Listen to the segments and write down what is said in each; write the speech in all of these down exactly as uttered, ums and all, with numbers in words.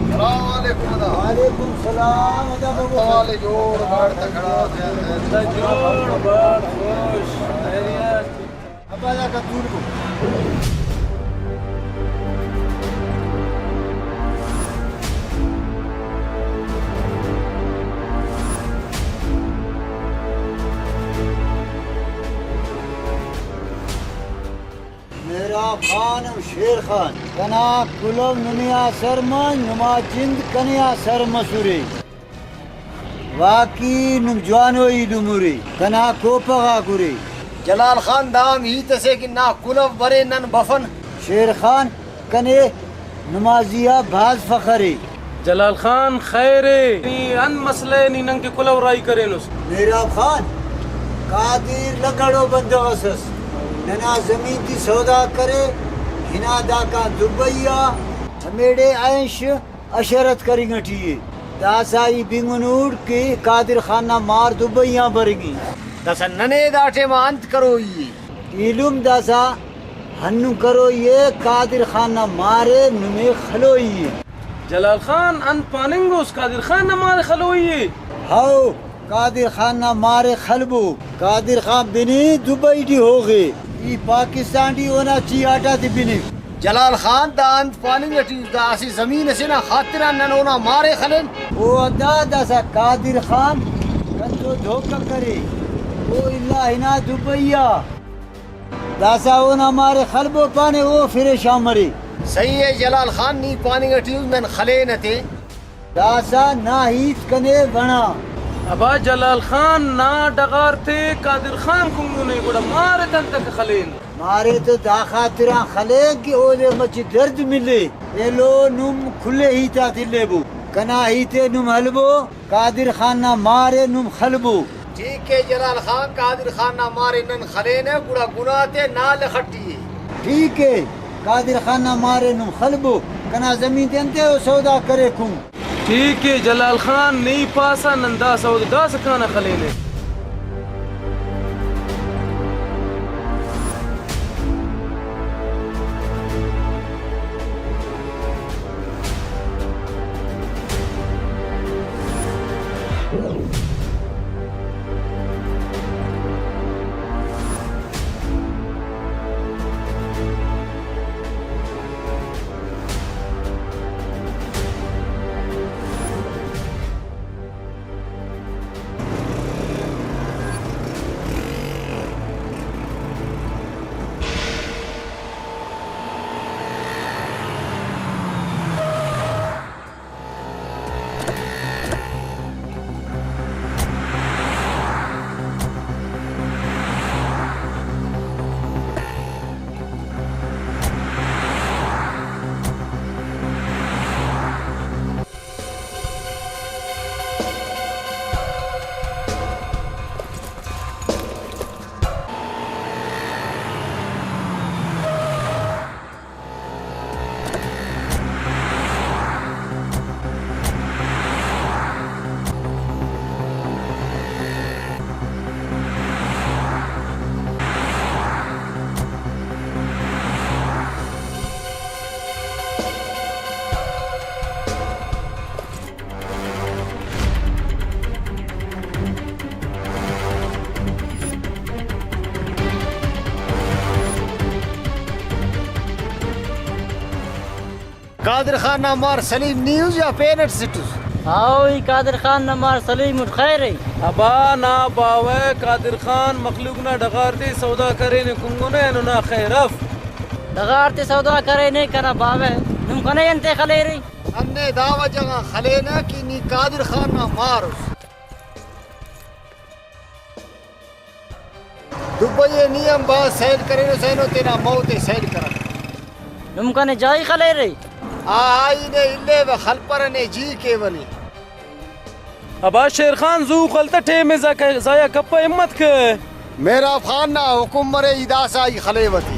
السلام علیکم ادا۔ وعلیکم السلام ادا بابو۔ حال جوڑ، باڑ تکڑا۔ جوڑ، باڑ خوش، خیریت۔ ابا دا کتون کو۔ مہراب خان و شیر خان، کنا کلہو نمے آ سر مس، نما جند کنے آ سر مسرے۔ واقعی نم جوانو ہیت مرے، کنا کوپہ غاک ارے۔ جلال خان، دا ہم ہیت اسے کہ نا کلہو برے نن بفن۔ شیر خان، کنے نما زی آ بھاز فخر ءِ۔ جلال خان، خیر ءِ، نی انت مسئلہ ءِ نی نن کہ کلہو راہی کرینس؟ مہراب خان، قادر لگڑو بندغ اس ئس، ننا زمین ٹی سودا کرے، ہنا داکان دبئی آ، ہمیڑے عیش عشرت کرنگ ٹی ءِ۔ داسہ ای بنگنوٹ کہ قادر خان نا مار دبئی آن برنگ ءِ۔ داسہ ننے دا ٹائم آ انت کروئی ءِ؟ ایلم داسہ ہندن کروئی ءِ، قادر خان نا مار ءِ نمے خلوئی ءِ۔ جلال خان، انت پاننگ اس؟ قادر خان نا مار ءِ خلوئی ءِ؟ ہئو، قادر خان نا مار ءِ خلبو۔ قادر خان بنے دبئی ٹی ہوغے، ای پاکستان ٹی اونا چیہاٹ آتے بنک۔ جلال خان، دا انت پاننگ اٹی اس؟ دا اسہ زمین اسے نا خاطر آن نن اونا مار ءِ خلین؟ او ادا داسہ قادر خان کنتو دھوکہ کرے، او الا ہنا دبئی آ۔ داسہ اونا مار ءِ خلبو پانے، او فریشان مرے۔ صحیح ءِ جلال خان، نی پاننگ اٹی اس نن خلینہ تے۔ داسہ نا ہیت کنے بنا۔ ابا جلال خان، نا ڈغار تے قادر خان کنگنے، گڑا مار ءِ تنتکہ خلین؟ مار ءِ تو دا خاطران خلین کہ اودے مچہ درد ملے۔ ایلو نم کل ءِ ہیت آتے الیبو۔ کنا ہیت ءِ نم ہلبو، قادر خان نا مار ءِ نم خلبو۔ ٹھیک ءِ جلال خان، قادر خان نا مار ءِ نن خلینہ، گڑا گناہ تے نا لخٹی ءِ۔ ٹھیک ءِ، قادر خان نا مار ءِ نم خلبو، کنا زمین تے انتئے او سودا کریکن۔ ٹھیک ءِ جلال خان، نی پاسہ نن دا سودا داسہ کانہ خلینہ۔ قادر خان نا مار سلیم نی اس یا پین اٹ سٹ اس؟ ہاؤ، ای قادر خان نا مار سلیم اٹ، خیر ءِ؟ ابا نا باوہ، قادر خان مخلوق نا ڈغار تے سودا کرینے کنگنہ، اینو نا خیر اف۔ ڈغار تے سودا کرینے کنا باوہ، نم کنے انتئے خلیرے؟ ننے دا وجہ غان خلینہ کہ نی قادر خان نا مار اس۔ دبئی ءِ نی ہم بھاز سیل کرینس، اینو تینا موت ءِ سیل کرک۔ نم کنے جائی خلیرے؟ آ، آئی نے الیوہ، خلپرہ نے جی کیوہ نے۔ ابا شیر خان، زو خل تہ، ٹیم ءِ ضائع کپہ، ہمت کے۔ مہراب خان نا حکم مرے، ای داسہ ای خلیوہ تے۔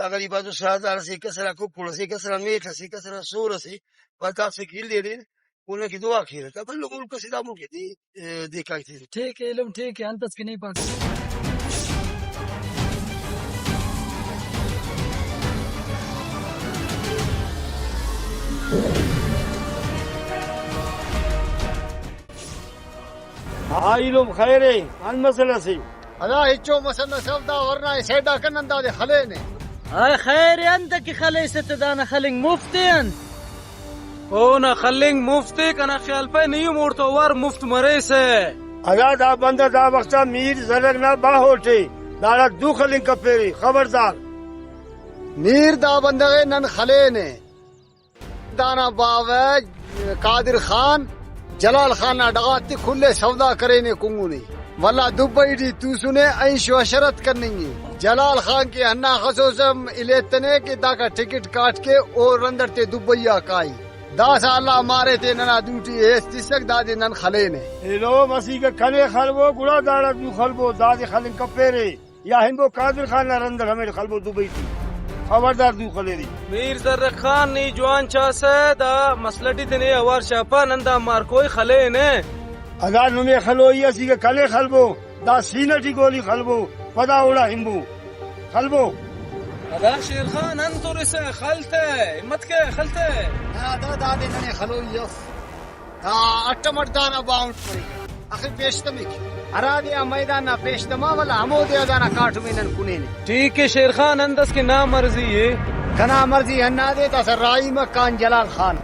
غریب آ دوسرا ہزار اسے، کسرا ککڑ اسے، کسرا میڷ اسے، کسرا سور اسے، و داسہ کہ الیرین، اونا کہ دعا کیرہ تا بھلو ملک اسے دا ملک ٹی، ء، دیکھا تے۔ ٹھیک ہے، ایلم ٹھیک ہے، انت اس کہ نہیں پاس۔ ہاں، ایلم خیر ء، انت مسئلہ سے؟ ادا ہچو مسئلہ نہ، سودا ورنا ء سیڈا کن نن دادے خلینے۔ ہائے خیر ء، انت کہ خلیسہ تہ دانا خلنگ مفت ء انت؟ اونا خلنگ مفت ء، کنا خیال پائے نی ہم اوڑتو اوار مفت مریسہ۔ ادا دا بندغ دا وخت آ میر زرک نا باہوٹ ء، داڑا دو خلنگ کپیرے، خبردار۔ میر دا بندغ ء نن خلینے۔ دانا باوہ قادر خان جلال خان نا ڈغار تے کل ء سودا کرینے کنگنے، ولدا دبئی ٹی توسنے، عیش و عشرت کننگے۔ جلال خان کہ ہندا خسوس ہم الیتنے کہ داکا ٹکٹ کاٹ کے او رندٹ تے دبئی آ کائی۔ داسہ اللہ مارے تے ننا دوٹی ہیس تسک، دادے نن خلینے۔ ایلو مسیکہ کنے خلبو، گڑا داڑا دو خلبو، دادے خلنگ کپیرے۔ یا ہنبو قادر خان نا رند اٹ ہمیڑے خلبو دبئی ٹی۔ خبردار دو خلیری۔ میر زرق خان، نی جوان چاسہ، دا مسئلہ ٹی تینے اوار شاپا، نن دا مارکوئی خلینہ۔ اگہ نمے خلوئی اسیکہ کنے خلبو، دا سینہ ٹی گولی خلبو، پدا اوڑا ہنبو۔ خلبو۔ اگہ شیر خان انت ہرسہ خل تہ، ہمت کے خل تہ۔ نا دا دادے ننے خلوئی اف۔ دا اٹ مٹ دانا باہوٹ مریک۔ اخہ پیش تمک۔ ہرادے آ میدان نا پیش تما، ولدا ہمودے آ دانا کاٹم ء نن کنینے۔ ٹھیک ء شیر خان، انت اس کہ نا مرضی ء؟ کنا مرضی ہندادے، داسہ راہی مک کان جلال خان۔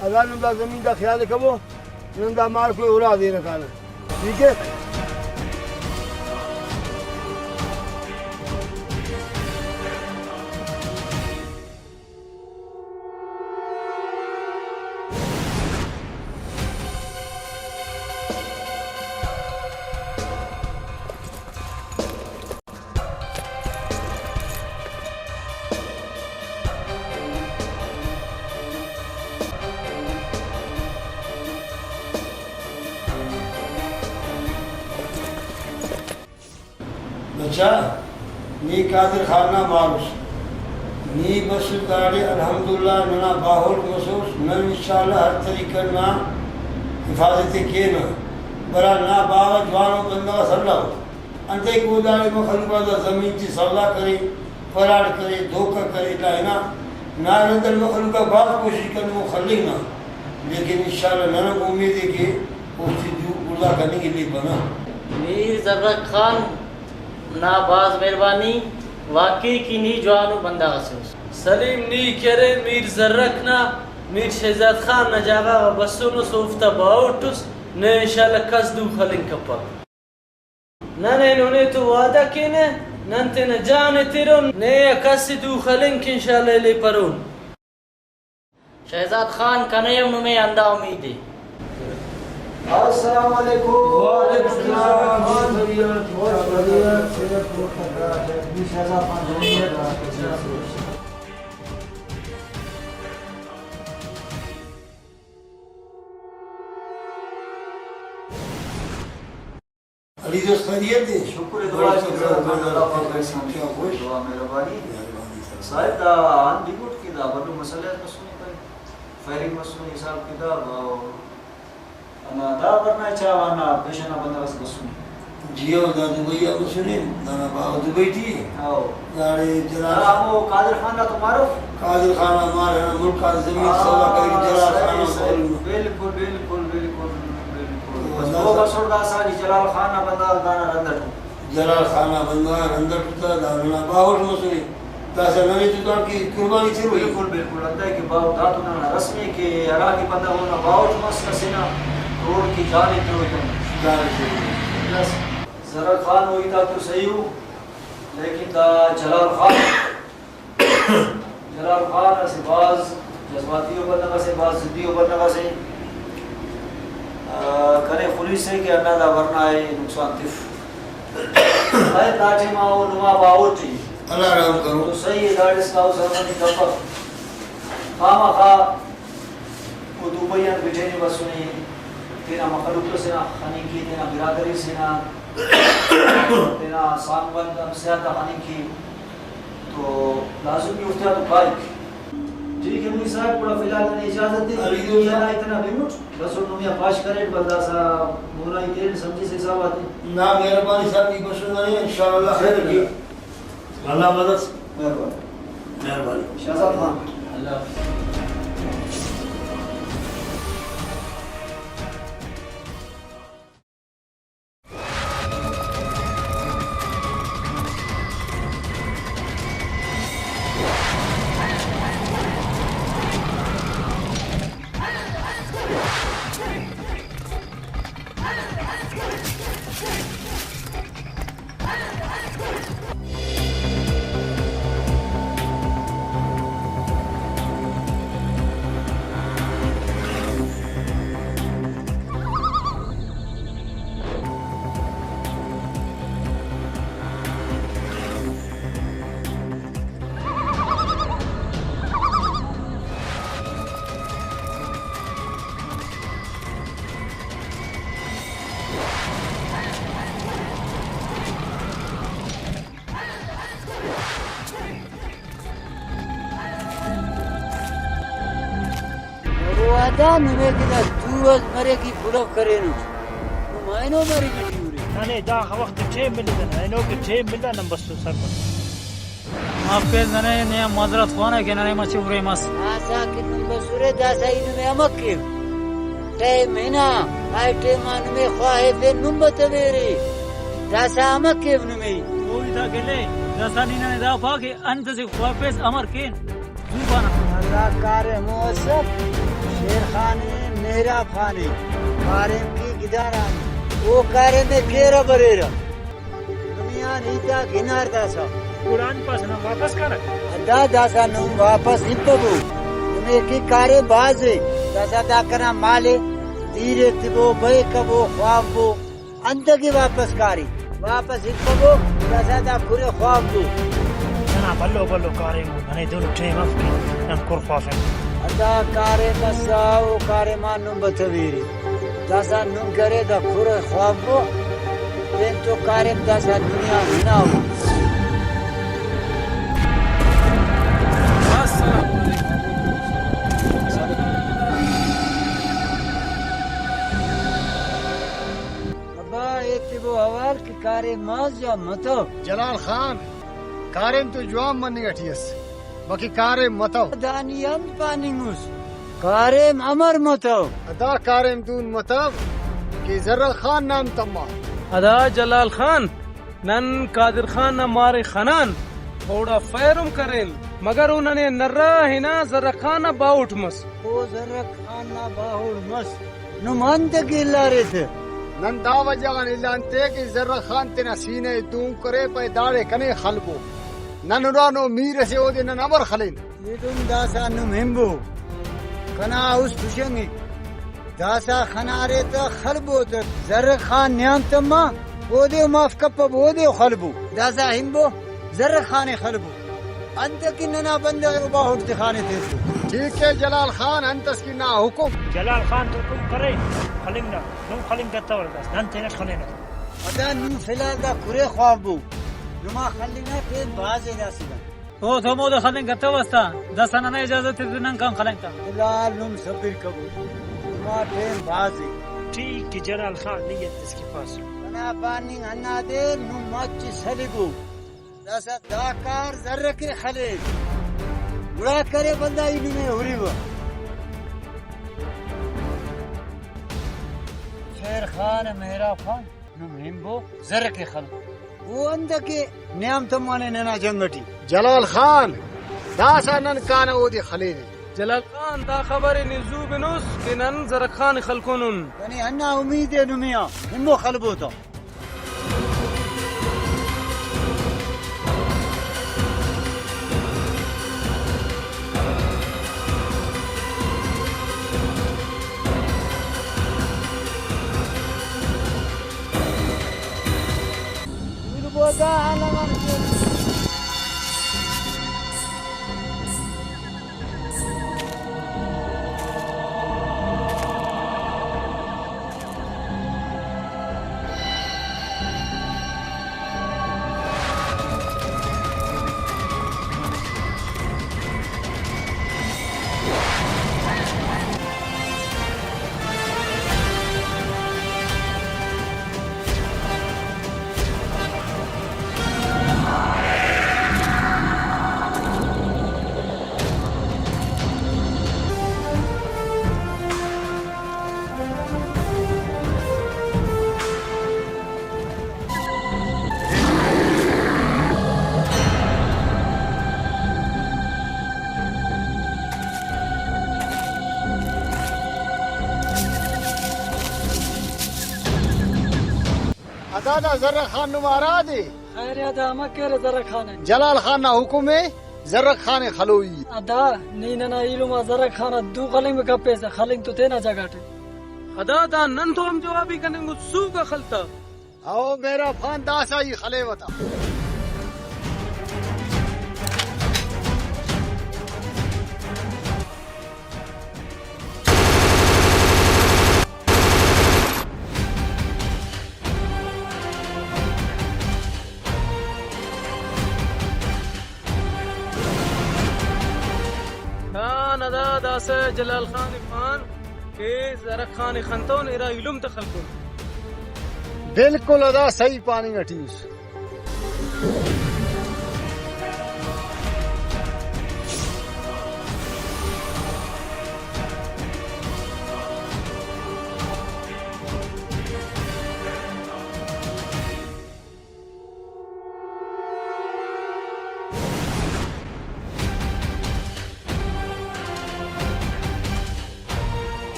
اگہ نم دا زمین تا خیال ء کبو، نم دا مارکو ء ارا دے رکھانہ۔ ٹھیک ہے؟ بچا، نی قادر خان نا مار اس۔ نی بس داڑے الحمدللہ ننا باہوٹ مسوس، نن انشاءاللہ ہر طریقہ نا حفاظت ء کینہ۔ برا نا باوہ جوانو بندغ اس الو۔ انتئے کہ او داڑے مخلوق آتا زمین ٹی سودا کرے، فراڈ کرے، دھوکہ کرے، دا ہنا نا رند اٹ مخلوق آک بھاز کوشش کننگ او خلنگ نا، لیکن انشاءاللہ ننا امید ء کہ اوفتے دو بڑزا کننگ الیپنہ۔ میر زرق خان نا بھاز مہربانی، واقعی کہ نی جوانو بندغ اسے اس۔ سلیم، نی کہ ارے میر زرق نا، میر شہزاد خان نا جاگہ غا بسونس، اوفتا باہوٹ اس، نئے انشاءاللہ کس دو خلنگ کپک۔ نن اینو نے تو وعدہ کینہ، نن تینا جان ء ترون، نے آ کس ء دو خلنگ کہ انشاءاللہ الیپرون۔ شہزاد خان، کنے ہم نمے ہندا امید ء۔ السلام علیکم۔ وعلیکم السلام۔ شہزاد خان، علی دوست خیریت ء؟ شکر ء، دعا ء، شکر ء، اللہ پاک ء احسان ء، دعا مہربانی۔ مہربانی سر۔ صاحب، دا آن ڈیبوٹ کہ دا بھلو مسئلہ اس مسنے، فائرنگ مسنے، حساب کتاب، اور ہندا دا ورنا چا ہندا پیشن نا بندغ اس بسنے۔ جی ہو، دا دبئی آ مسنے، دانا باوہ دبئی ٹی ء۔ ہو۔ داڑے جلال ہرا ہمو قادر خان نا تو معرف؟ قادر خان نا مار ہنا ملک آ زمین سودا کریک، جلال خان نا معلوم۔ بالکل، بالکل، بالکل، بالکل۔ تو بس ہندا او سا- بسر داسا جلال خان نا بندغ دانا رند اٹ۔ جلال خان نا بندغ رند اٹ تا، دا ننا باہوٹ مسنے۔ داسا ننے تو داڑکن قربانی تروئی۔ بالکل، بالکل۔ انتئے کہ باہوٹ دا تو ننا رسم ء کہ ہرا کہ بندغ اونا باہوٹ مس کسے نا، تو اوڑکن جان ء تروئی تمو۔ جان ء تروئی۔ بس۔ زرق خان، او ہیت آک تو صحیح ء، لیکن دا جلال خان، جلال خان اسہ بھاز جذباتی ء بندغ اسے، بھاز ضدی ء بندغ اسے۔ آ، کنے خلیس ء کہ ہندا دا ورنا ء نقصان تف۔ خیر، دا ٹائم آ او نما باہوٹ ء۔ اللہ رحم کرو۔ تو صحیح ء، داڑے اسکا او سرپندی کپک۔ خامخا دبئی آن بٹینے بسنے، تینا مخلوق اسے نا خننگ کے، تینا برادری سے نا، تینا سانگ بند ہمسایہ تا خننگ کے، تو لازم ای اوفتیا تو کائک۔ ٹھیک ہے میر صاحب، گڑا فی الحال ننے اجازت دے، ارے ویڈیو نا اتنا بمٹ، بس نمے آ پاش کریٹ، بس داسا مونائی تیرے سمجھس حساب آتے۔ نا، مہربانی صاحب، ای بسنگانے، انشاءاللہ خیر کی۔ اللہ مدد۔ مہربانی۔ مہربانی۔ شہزاد خان۔ اللہ حافظ۔ او آتا نمے کہ دا دو اس مریک ای پلو کرینٹ۔ نم اینو مریک ٹی ہورے۔ ننے دا وخت ٹائم ملتہ، اینو کہ ٹائم ملتہ نم بس سر بس۔ معاف کیس ننے، نے آن معذرت خوانہ کہ ننے مچہ ارے مس۔ داسا کہ نم بسرے، داسا ای نمے امر کیو۔ ٹائم ہنا، آئے ٹائما نمے خواہفے نم بتویرے۔ داسا امر کیو نمے۔ او ای دا گلے، داسا نی ننے دا پا کہ انت سے خواہفیس امر کین۔ زوبانا۔ اللہ کاریم و اسک، شیر خان ءِ، مہراب خان ءِ، کاریم کی گداران، او کاریم ءِ کیرہ بریرہ۔ دنیا نا ہیت آک ہنار داسہ۔ قرآن پاس نا واپس کارہ۔ دا داسہ نم واپس ہنپبو۔ نمے کی کاریم بھاز ءِ۔ داسہ دا کنا مال ءِ، دیر ءِ تبو، بئے کبو، خوانبو۔ انت کہ واپس کاری، واپس ہنپبو، داسہ دا کھرے خوانبو۔ ننا بھلو بھلو کاریم ءُ، ننے دن ٹائم اف کہ نن کھر خوافن۔ دا کاریم اسا، او کاریم آن نم بتویرے۔ داسہ نم کرے دا کھرے خوانبو، تین تو کاریم داسہ دنیا ہنا ءُ۔ السلام علیکم۔ ابا، ایتبو حوال کہ کاریم ماس یا متو؟ جلال خان، کاریم تو جوان مننگ اٹی ئس، باقی کاریم متو۔ دا نی انت پاننگ اس؟ کاریم امر متو؟ ادا کاریم دون متو کہ زرہ خان نام تما۔ ادا جلال خان، نن قادر خان نا مارے خنان، اوڑا فائر ہم کرین، مگر او ننے نرا ہنا زرہ خان نا باہوٹ مس۔ او زرہ خان نا باہوٹ مس۔ نم انت کہ الار ایتہ؟ نن دا وجہ غان الانتے کہ زرہ خان تینا سینہ ءِ دون کرے، پائے داڑے کنے خلبو۔ نن ہرانو میر اسے، اودے نن امر خلین؟ ایدن داسہ نم ہنبو۔ کنا است ہشنگک۔ داسہ خنارے تہ خلبو تہ زرہ خان نیام تما، اودے معاف کپبو، اودے خلبو۔ داسہ ہنبو۔ زرہ خان ءِ خلبو۔ انت کہ ننا بندغ ءِ، او باہوٹ تخانے تیسو۔ ٹھیک ءِ جلال خان، انت اس کہ نا حکم؟ جلال خان تو حکم کرے خلنگ نا، نم خلنگ کتور داس، نن تینٹ خلینہ۔ ادا نم فی الحال دا کھرے خوانبو۔ نما خلنگ نا ٹائم بھاز ءِ داسہ دا۔ او تو ہمودے خلنگ کتوس تا، داسہ ننا اجازت ءِ نن کان خلنگ تا۔ فی الحال نم صبر کبو۔ نما ٹائم بھاز ءِ۔ ٹھیک ءِ جلال خان، نی انت اس کہ پاسو؟ کنا پاننگ ہندادے، نم مچ سلگو۔ داسہ دا کار زرہ کے خلے، گڑا کرے بندغ ای نمے ہریوہ۔ شیر خان، مہراب خان، نم ہنبو زرہ کے خل۔ او انت کہ نیام تمانے ننا جنگ ٹی۔ جلال خان، داسہ نن کانہ اودے خلینے۔ جلال خان، دا خبر ءِ نی زو بنوس کہ نن زرہ خان ءِ خلکنن۔ ننے ہندا امید ءِ نمے آ، ہنبو خلبو تا۔ دا زرک خان نما ہرا دے؟ خیر یار، دا امر کیرہ زرک خان ءِ۔ جلال خان نا حکم ءِ، زرک خان ءِ خلوئی۔ ادا نی ننا ایلم آ زرک خان آ دو خلنگ کپیسہ، خلنگ تو تینا جگہ ٹی۔ ادا دا نن تو ہم جوابی کننگ، سوگا خلتا۔ او مہراب خان، داسہ ای خلیوہ تا۔ خان ادا داسہ جلال خان ءِ پان کہ زرک خان ءِ خنتون، ارا ایلم تہ خلکون۔ بالکل ادا صحیح پاننگ اٹی اس۔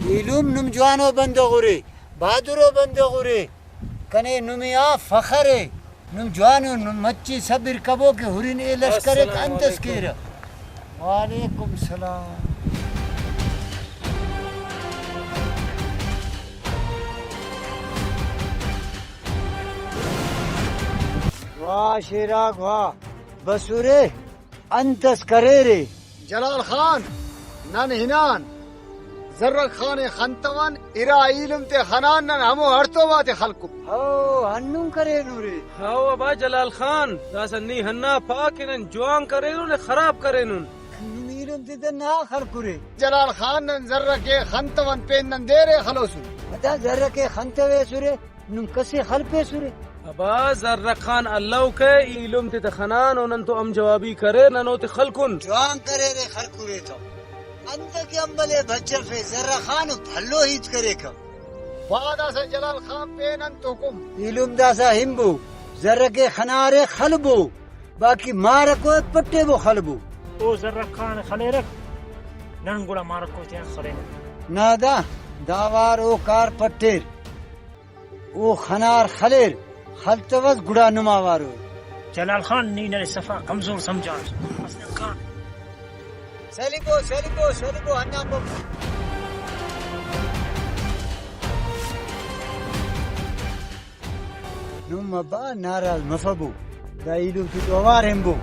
ایلم نم جوانو بندغ ارے، بہادرو بندغ ارے، کنے نمے آ فخر ءِ۔ نم جوانو، نم مچے صبر کبو کہ ہرن اے لشکر ءِ السلام انت اس علیکم۔ کیرہ۔ وعلیکم السلام۔ واہ شیراک واہ، بسرے۔ انت اس کریرے؟ جلال خان، نن ہنان زرک خان ءِ خنتون، ارا ایلم تے خنان، نن ہمو ہڑتوم آتے خلکن۔ ہو، ہندن کرینرے۔ ہو ابا جلال خان، داسہ نی ہندا پا کہ نن جوان کرینن یا خراب کرینن۔ نم ایلم تے تہ نا خلکرے۔ جلال خان، نن زرک ءِ خنتون، پین نن دیر ءِ خلوسن۔ ادا زرک ءِ خنتویسرے۔ نم کسے خلپیسرے۔ ابا زرک خان الو کہ ای ایلم تے تہ خنان و نن تو ہم جوابی کریر، نن اوتے خلکن۔ جوان کریرے خلکرے تہ۔ انتکہ امبلے بچفے، زرک خان بھلو ہیت کریکہ۔ پا داسہ جلال خان پین انت حکم؟ ایلم داسہ ہنبو، زرک ءِ خنارے خلبو، باقی مارکو پٹیبو خلبو۔ او زرک خان خلیرک، نن گڑا مارکو تیان خلینہ۔ نا دا، دا وار او کار پٹیر۔ او خنار خلیر، خلتوس گڑا نما وارو۔ جلال خان، نی ننے صفا کمزور سمجھاس۔ حسن خان۔ سلیبو، سلیبو، سلیبو، ہندا بو۔ نم ابا ناراض مفبو۔ دا ایلم تے تو اوار ہنبو۔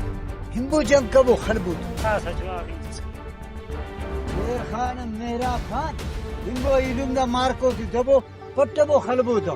ہنبو جنگ کبو خلبو تو۔ خاصا جواب ہیت اس۔ شیر خان، مہراب خان، ہنبو ایلم دا مارکو تے دبو۔ پٹبو خلبو تہ۔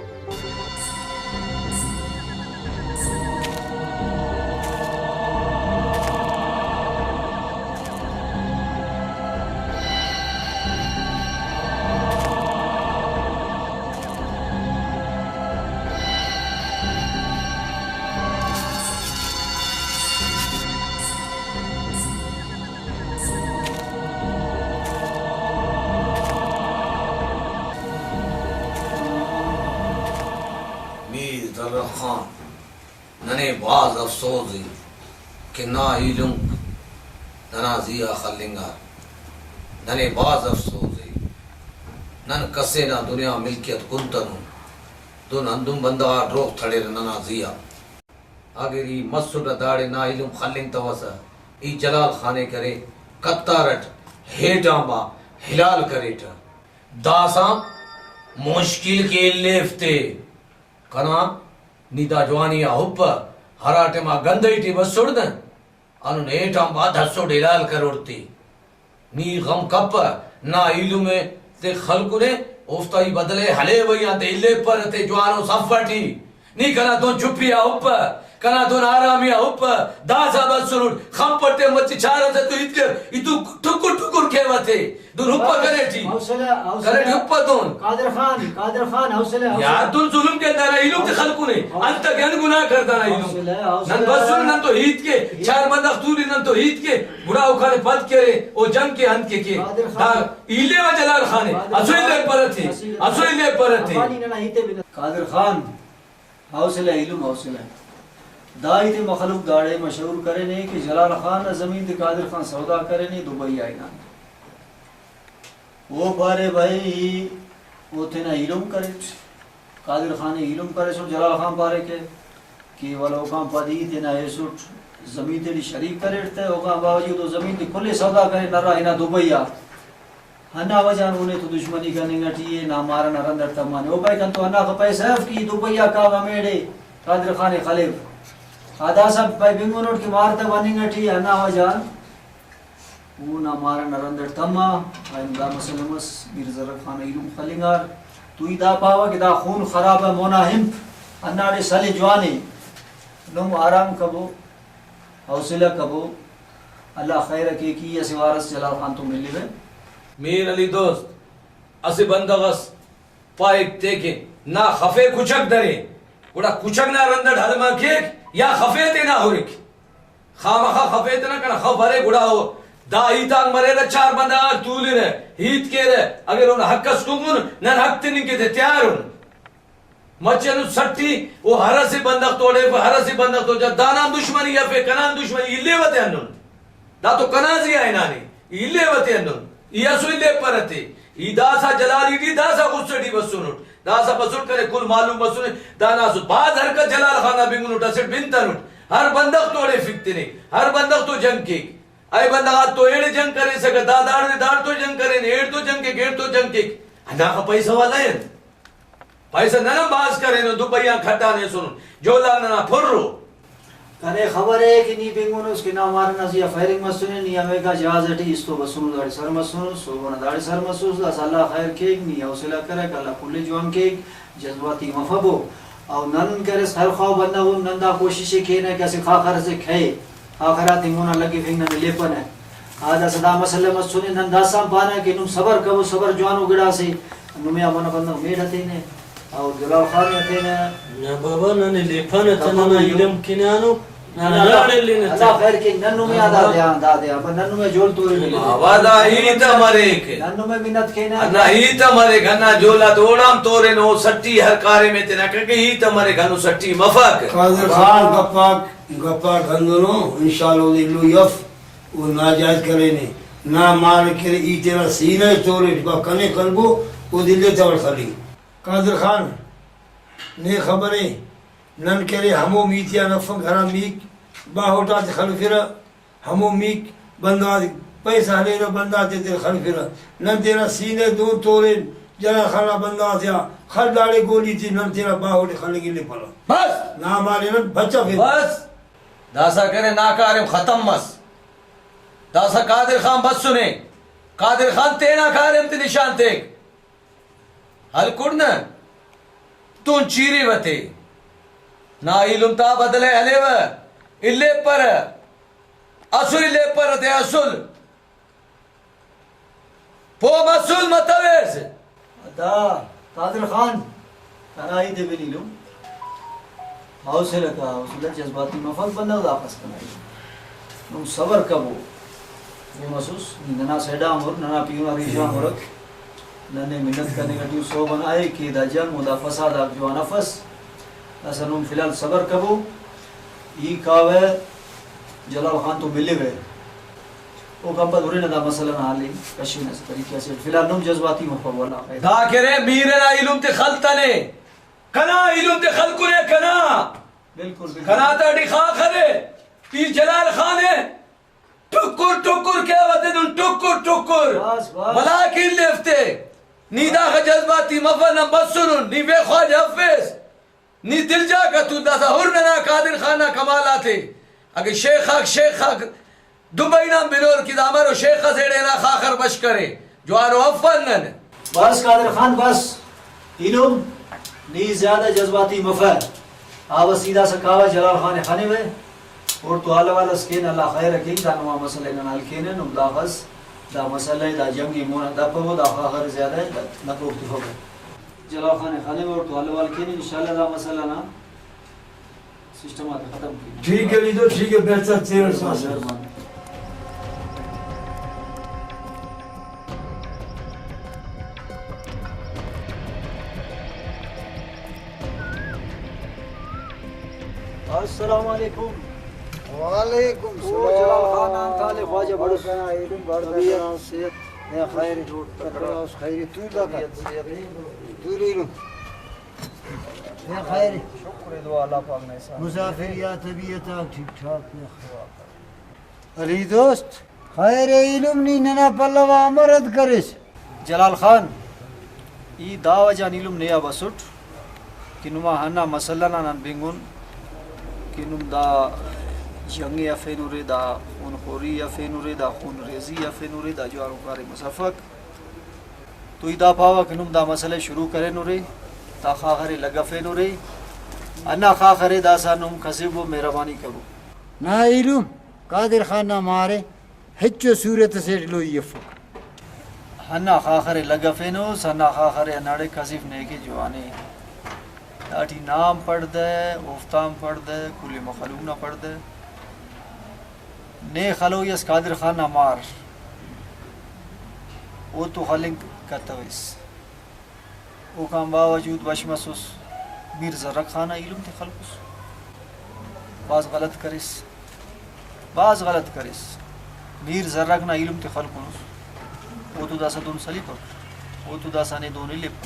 میر زرخان، ننے بھاز افسوز ءِ کہ نا ایلم ننا زی آ خلنگار۔ ننے بھاز افسوز ءِ۔ نن کسے نا دنیا ملکیت کنتنن۔ دن ہندن بندغ آک ڈروغ تڑرہ ننا زی آ۔ اگر ای مسٹہ داڑے نا ایلم خلنگتوسہ، ای جلال خان ءِ کرے قطار اٹ ہیٹ آنبا حلال کریٹہ۔ داسہ مشکل کہ الیفتے۔ کنا نی دا جوانی آ ہپہ، ہرا ٹائما گندئی ٹی بسڑ نہ، ہندن ہیٹ آنبا دھسڑ حلال کروڑتے۔ نی غم کپہ، نا ایلم تے خلکنے، اوفتا ای بدلے ہلیوہ ای آن تے الیپرہ تے جوانو صف اٹی۔ نی کنا تون چپی آ ہپہ، کنا تون آرامی آ ہپہ، داسہ بسرٹ، خمپٹے مچہ چارہ تہ تو ہیت کر، ای تو ٹکر ٹکر کیوہ تے۔ دن ہپہ کرے ٹی۔ حوصلہ، حوصلہ۔ کرے ٹی ہپہ دن۔ قادر خان، قادر خان، حوصلہ، حوصلہ۔ یار دن ظلم کے دانا ایلم تے خلکنے۔ حوصلہ۔ انت کہ ان گناہ کر دانا ایلم۔ حوصلہ، حوصلہ۔ نن بسن نن تو ہیت کے، چار بندغ توری نن تو ہیت کے، گڑا اوکانے پد کرے، او جنگ کے انت کے کے۔ قادر خان۔ دا ایلے و جلال خانے۔ قادر اسو ایلے خان۔ پرتے، اسو ایلے پرتے۔ افغانی ننا ہیتے بنا۔ قادر خان۔ حوصلہ ایلم، حوصلہ۔ دا ہیتے مخلوق داڑے مشہور کرینے کہ جلال خان نا زمین تے قادر خان سودا کرینے دبئی آ ہنان۔ او پارے بھئی، او تینا ایلم کریٹ، قادر خان ءِ ایلم کریسٹ، جلال خان پارے کہ، کہ ولدا اوکان پد ای تینا ایسٹ زمین تیٹی شریک کریٹ تہ اوکان باوجود او زمین تے کل ءِ سودا کرے، نرا ہنا دبئی آ۔ ہندا وجہ غان اونے تو دشمنی کننگ ٹی ءِ، نا مار ئنا رند اٹ تمانے۔ او پائے کنتو ہنداخہ پیسہ اف کہ ای دبئی آ کاوہ ہمیڑے قادر خان ءِ خلیو۔ آ داسہ پائے بنگنٹ کہ مار تہ مننگ ٹی ءِ، ہندا وجہ غان اونا مار ئنا رند اٹ تما۔ اینو دا مسئلہ مس، میر زرک خان ءِ ایلم خلنگار۔ تو ای دا پاوہ کہ دا خون خراب ءِ مونا ہنپ، ہنداڑے سلے جوان ءِ۔ نم آرام کبو، حوصلہ کبو، اللہ خیر ءِ کیک، ای اسہ وار اس جلال خان تو ملوہ۔ میر علی دوست، اسہ بندغ اس پائک تیکن نا خفے کچک درے، گڑا کچک نا رند اٹ ہلما کیک یا خفے تینا ہرک؟ خامخا خفے تینا، کنا خف ارے گڑا او دا ہیت آن مریرہ، چار بندغ آک تولرہ، ہیت کیرہ، اگر اونا حق اس کنگن، نن حق تننگ کہ تے تیار ان۔ مچہ ہندن سٹی او ہر اسہ بندغ تو اڑیفہ، ہر اسہ بندغ تو جا، دانا ہم دشمنی افے، کنا ہم دشمنی، الیوہ تے ہندن۔ دا تو کنا زی آ ہنانے، ای الیوہ تے ہندن، ای اسو الیپرہ تے، ای داسہ جلالی ٹی داسہ غصہ ٹی بسنٹ، داسہ بسٹ کنے کل معلوم مسنے، دانا اسو بھاز حرکت جلال خان نا بنگنٹ، اسٹ بنتنٹ، ہر بندغ تو اڑیفک تینے، ہر بندغ تو جنگ کیک۔ اے بندغ آتتو ایڑے جنگ کریسکہ، دا داڑے داڑتو جنگ کرینے، ایڑتو جنگ کیک، ایڑتو جنگ کیک۔ ہنداخہ پیسہ والا ءِ انت؟ پیسہ نن ہم بھاز کرینن، دبئی آن کھٹانے ایسنن، جولاک ننا پُر ءُ۔ کنے خبر ءِ کہ نی بنگنس کہ نا مار ئنا زی آ فائرنگ مسنے، نی ہمیکا جہاز ٹی استو بسنس، داڑے سر مسنس، صبح نا داڑے سر مسوس، داسہ اللہ خیر کیک، نی حوصلہ کرک، اللہ کل ءِ جوان کیک۔ جذباتی مفبو۔ او نن کہ ارے خیرخواہ بندغ ان، نن دا کوشش ءِ کینہ کہ اسہ خاخر اسے کھئے، خاخر آتے مونا لگفنگ ننے لیپنہ۔ آ داسہ دا مسئلہ مسنے، نن داسہ ہم پانہ کہ نم صبر کبو، صبر جوانو گڑاسے، نمے آ منہ بندغ میڑ ہتینہ، او جلال خان ہتینہ۔ نہ بابا، ننے لیپنہ تہ ننا ایلم کن آنو۔ نہ، نہ، اللہ، اللہ خیر کیک، نن نمے آ دادے آن، دادے آن، پر نن نمے جول تورے ملے۔ بابا، دا ہیت مریک۔ نن نمے منت کینہ۔ ہندا ہیت مریک، ہندا جولا تو اوڑام تورن، او سٹی ہر کاریم ءِ تینا ککہ ہیت مریک، ہنو سٹی مفک۔ قادر خان، گپاک، گپاک ہندنو، انشاءاللہ اودے ایلوئی اف، او ناجائز کرینے، نا مار کرے، ای تینا سینہ ءِ توریٹ، با کنے خلبو، اودے ایلے تول خلنگ۔ قادر خان، نے خبرے، نن کہ ارے ہمو میتیان افنگ ہرا میک باہوٹ آتے خلفرہ، ہمو میک بندغ آتے پیسہ ہلیرہ، بندغ آتے تینا خلفرہ۔ نن تینا سینہ دون تورین، جلال خان نا بندغ آتیا خل داڑے گولی تے نن تینا باہوٹ ئے خلنگ الیپرہ۔ بس! نا مالے نن بچفین۔ بس! داسہ کرے نا کاریم ختم مس۔ داسہ قادر خان بسنے۔ قادر خان تینا کاریم تے نشان تیک۔ ہلکڑ نہ دہن چیریوہ تے۔ نا ایلم تا بدلہ ہلیوہ، الیپرہ، اسل الیپرہ تے اسل۔ پہہ مسل متویس۔ دا قادر خان، کنا ہیت ءِ بن ایلم۔ حوصلہ کا، حوصلہ جذباتی مفک بندغ، داخس کنا۔ نم صبر کبو۔ نے مسوس، نی ننا سیڈا ہم ہر، ننا پیہن آ ریشا ہم ہرک۔ ننے منت کننگ ٹی سوب انا ءِ کہ دا جنگ و دا فساد آک جوان افس۔ داسہ نم فی الحال صبر کبو۔ ای کاوہ جلال خان تو ملوہ۔ اوکان پد ہرنہ دا مسئلہ نا حل ءِ کشنہ اسہ طریقہ سے۔ فی الحال نم جذباتی مفو، اللہ خیر۔ دا کہ ارے میر ئنا ایلم تے خلتنے۔ کنا ایلم تے خلکنے کنا۔ بالکل، بالکل۔ کنا تہٹی خاخر ءِ، ای جلال خان ءِ، ٹکر ٹکر کیوہ تیدن، ٹکر ٹکر۔ بس، بس۔ ولا کہ الیفتے۔ نی داخہ جذباتی مفہ، نن بسنن، نی بے خواجہ افیس۔ نی دلجاگہ تو داسہ ہر ننا قادر خان نا کمال آتے۔ اگہ شیخ آک، شیخ آک دبئی نا ہم بنور کہ دا امر و شیخ اس ایڑے ہنا خاخر بش کرے، جوانو افن نن۔ بس قادر خان، بس۔ ایلم، نی زیادہ جذباتی مفہ۔ آ بس ای داسہ کاوہ جلال خان ءِ خنوہ، اوڑتون حال احوال اس کینہ، اللہ خیر ءِ کیک، دا نما مسئلہ ءِ نن حل کینہ، نم داخس دا مسئلہ ءِ، دا جنگ ءِ مون آ دپبو، دا خاخر ءِ زیادہ ءِ نہ پروک تفبو۔ جلال خان ءِ خنوہ، اوڑتون حل احوال کینہ، انشاءاللہ دا مسئلہ نا سسٹم آتے ختم کینہ۔ ٹھیک ہے لیڈر، ٹھیک ہے، بہتر تیرہ سال سے۔ مہربانی۔ السلام علیکم۔ وعلیکم او السلام۔ جلال خان، آن تالے خواجہ بڑس۔ بڑکنا ایلم، بڑکنا طبیعت؟ صحت؟ یا خیر؟ تکڑا اس، خیری؟ تو دا کر۔ طبیعت، صحت؟ زور ایلم۔ یا خیر۔ شکر دعا اللہ پاک نا احسان۔ مسافر یا طبیعت آک ٹھیک ٹھاک یا۔ علی دوست، خیر ایلم، نی ننا پلو آ امر رد کریس؟ جلال خان، ای دا وجہ آن ایلم نے آ بسٹ کہ نما ہندا مسئلہ نا نن بنگن کہ نم دا جنگ ءِ ہرفینرے، دا خون خوری ہرفینرے، دا خون ریزی ہرفینرے، دا جوانو کاریم اس افک۔ تو ای دا پاوہ کہ نم دا مسئلہ ءِ شروع کرینرے، دا خاخر ءِ لگفینرے، ہندا خاخر ءِ داسہ نم کسبو، مہربانی کبو۔ نا ایلم، قادر خان نا مارے۔ ہچو صورت اسیٹ لوئی افک۔ ہندا خاخر ءِ لگفینس، ہندا خاخر ءِ ہنداڑے کسف نے کہ جوانے۔ داٹی نا ہم پڑدہ، اوفتا ہم پڑدہ، کل مخلوق نا پڑدہ۔ نے خلوئی اس قادر خان نا مار، او تو خلنگ کتویس۔ اوکان باوجود بش مسس، میر زرک خان نا ایلم تے خلکس۔ بھاز غلط کریس، بھاز غلط کریس۔ میر زرک نا ایلم تے خلکنس۔ او تو داسہ دہن سلیپک، او تو داسہ نے دہن الیپک۔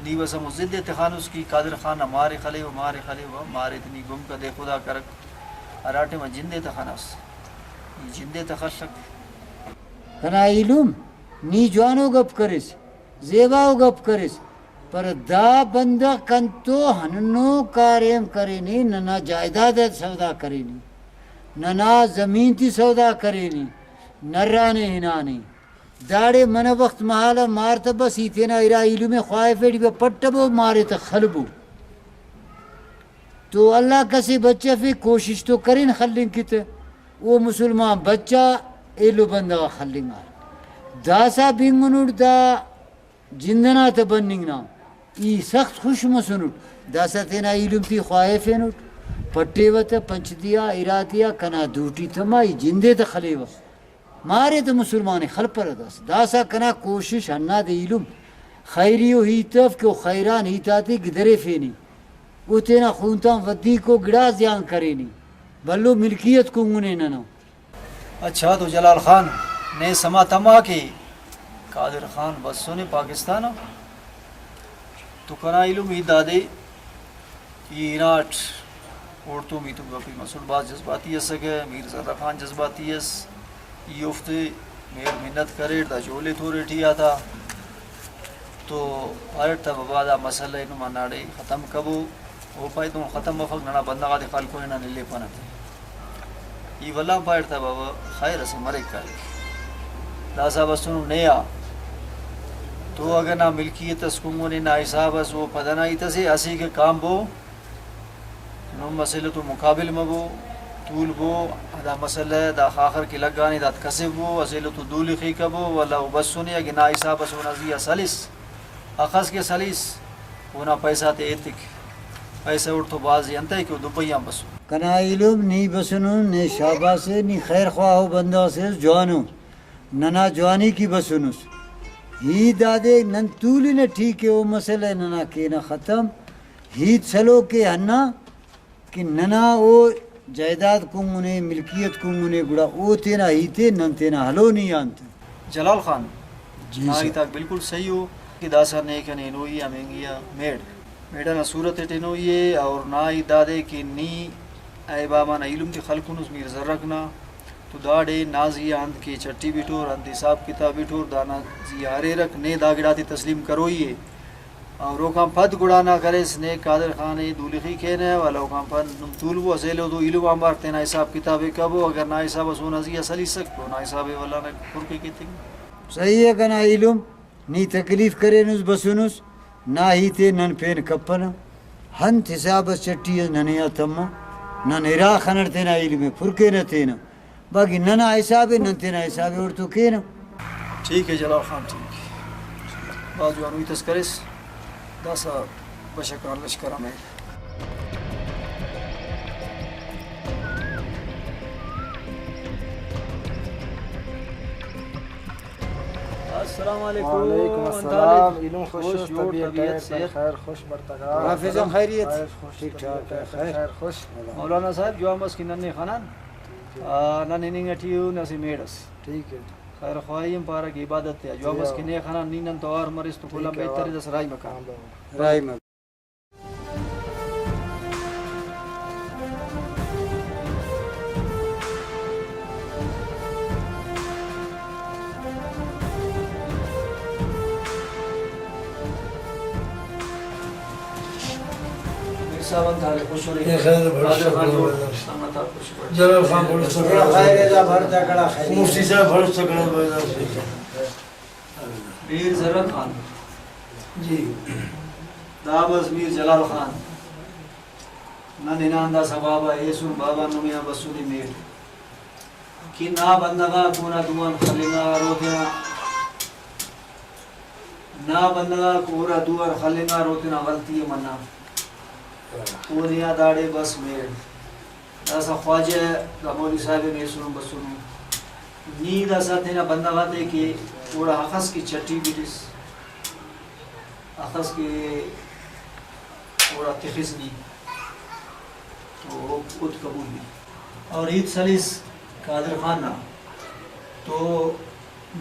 نی بس ہمو ضد ءِ تخانس کہ قادر خان نا مارے خلیوہ، مارے خلیوہ، مارے تے نی گم کدے خدا کرک۔ ہرا ٹائما جندے تخناس، نی جندے تخسک۔ کنا ایلم، نی جوانو گپ کریس۔ زیباؤ گپ کریس، پر دا بندغ کنتو ہندنو کاریم کرینے، ننا جائیداد آتے سودا کرینے، ننا زمین تے سودا کرینے، نرانے ہنانے۔ داڑے منہ وخت محالہ مار تہ بس ای تینا ارا ایلم ءِ خواہفیٹ، ای پٹبو، مارے تہ خلبو۔ تو اللہ کسے بچفے، کوشش تو کرین خلنگ کتہ۔ او مسلمان بچہ ایلو بندغ آ خلنگار۔ داسہ بنگنٹ دا جند ئنا تہ بننگ نا۔ ای سخت خوش مسنٹ۔ داسہ تینا ایلم تے خواہفینٹ۔ پٹیوہ تہ پنچ تیا، ارا تیا، کنا دوٹی تما، ای جندے تہ خلیوہ۔ مارے تہ مسلمان ءِ خلپرہ داسہ۔ داسہ کنا کوشش ہندادے ایلم، خیری ءُ ہیت اف کہ او خیران ہیت آتے گدریفینے، او تینا خون تان ودیکو گڑاس زیان کرینے، بھلو ملکیت کنگنے ننا۔ اچھا تو جلال خان، نے سما تما کہ قادر خان بسنے پاکستان آ؟ تو کنا ایلم ہیت دادے، ای ہناٹ اوڑتون ای تو گپی مسٹ، بھاز جذباتی اسکہ، میر زرہ خان جذباتی ئس، ای اوفتے مہر منت کریٹ، دا جولے توریٹ ای آتا، تو پاریٹ تہ بابا دا مسئلہ ءِ نم ہنداڑے ختم کبو، او پائے تون ختم مفک، ننا بندغ آتے خلکونے، نن الیپنہ تہ۔ ای ولدا پاریٹ تہ بابا خیر اسے مریک کائک، داسہ بسنو نے آ، تو اگہ نا ملکیت اس کنگنے نا حساب اس، او پدنا ہیت اسے، اسیکہ کانبو، نم اسہ ایلو تو مقابل مبو، تولبو، دا مسئلہ، دا خاخر کہ لگانے، داد کسبو، اسہ ایلو تو دولخی کبو، ولدا او بسنے، اگہ نا حساب ئس اونا زی آ سلس، اخس کہ سلس، اونا پیسہ تے ایتک۔ پیسہ اوڑتو بھاز ءِ انتئے کہ او دبئی آن بسو۔ کنا ایلم نی بسنن، نے شاباس ءِ، نی خیر خواہ ءُ بندغ سے اس، جوانو۔ ننا جوانیک ای بسنس۔ ہیت دادے نن تولنہ، ٹھیک ءِ، او مسئلہ ننا کینہ ختم۔ ہیت سلوک ءِ ہندا کہ ننا او جائیداد کنگنے، ملکیت کنگنے، گڑا او تینا ہیت ءِ، نن تینا ہلونی آن تہ۔ جلال خان، جی نا سر۔ ہیت آک بالکل صحیح ءُ کہ داسہ نے کنے ہنوئی آ مہنگی آ میڑ، میڑ ئنا صورت اٹ ہنوئی ءِ، اور نا ہیت دادے کہ نی ایبابا نا ایلم تے خلکنس میر زرک نا، تو داڑے نا زی آ انت کہ چٹی بٹور، انت حساب کتاب بٹور، دانا زی آ ہریرک، نے دا گڑاتے تسلیم کروئی ءِ۔ اور اوکان پد گڑا نا کریس نے قادر خان ءِ دولخی کینہ، ولدا اوکان پد نم تولبو، اسہ ایلو تو ایلم آنبار تینا حساب کتاب ءِ کبو، اگر نا حساب ئس اونا زی آ سلیسک تو نا حساب ءِ ولدا نا خرک ءِ کیتنگ۔ صحیح ءِ کنا ایلم، نی تکلیف کرینس بسنس، نا ہیت ءِ نن پین کپنہ، انت حساب ئس چٹی ئس ننے آ تمہ، نن ارا خنٹ تینا ایلم ءِ پر کینہ تینہ۔ باقی ننا حساب ءِ، نن تینا حساب ءِ اوڑتون کینہ۔ ٹھیک ءِ جلال خان، ٹھیک ءِ۔ بھاز جوانو ہیت اس کریس۔ داسہ بشخ آن لشکر آ مہر۔ السلام علیکم۔ وعلیکم السلام۔ ایلم خوش، خوش، جوڑ، طبیعت طبیعت، خیر، صحت؟ خیر، خوش، برتگار۔ حافظ، خیریت؟ خیر، خوش، ٹھیک ٹھاک، طبیعت خیر۔ خیر، خوش۔ مولانا صاحب، جوان بس کہ نن نے خنان۔ آ، نن ہننگ ٹی اُن اسہ میڑ ئس۔ ٹھیک ءِ۔ خیر خواہی ہم پارہ کہ عبادت تے آ جوان بس کہ نے خنا نی نن تو اوار مریس تو کل آن بہتر دس راہی مکان۔ راہی مکان۔ میر صاحب انت حال؟ خوش ہو رہے؟ اے خیر، بھروسہ قادر خان کرو جوڑ؟ بھائی۔ سلامت آپ، خوش ہو رہے؟ جلال خان بھروسہ کرو۔ خیر، ادا بھر تکڑا خیر۔ مفتی صاحب بھروسہ کرو بھائی۔ میر ضرورت خان۔ جی۔ دا بس میر جلال خان۔ نن ہنان داسہ بابا ایسن، بابا نمے آن بسنے میڑ۔ کہ نا بندغ آک اونا دو آن خلنگار او تینا، نا بندغ آک اورا دو آن خلنگار او تینا غلطی ء منار۔ اودے آ داڑے بس میڑ۔ داسہ خواجہ دا مولوی صاحب ء ایسنو بسنو۔ نی داسہ تینا بندغ آتے کہ اوڑا اخس کہ چٹی بٹس، اخس کہ اوڑا تخس نی، تو اوفک قبول نی۔ اور ہیت سلیس قادر خان نا، تو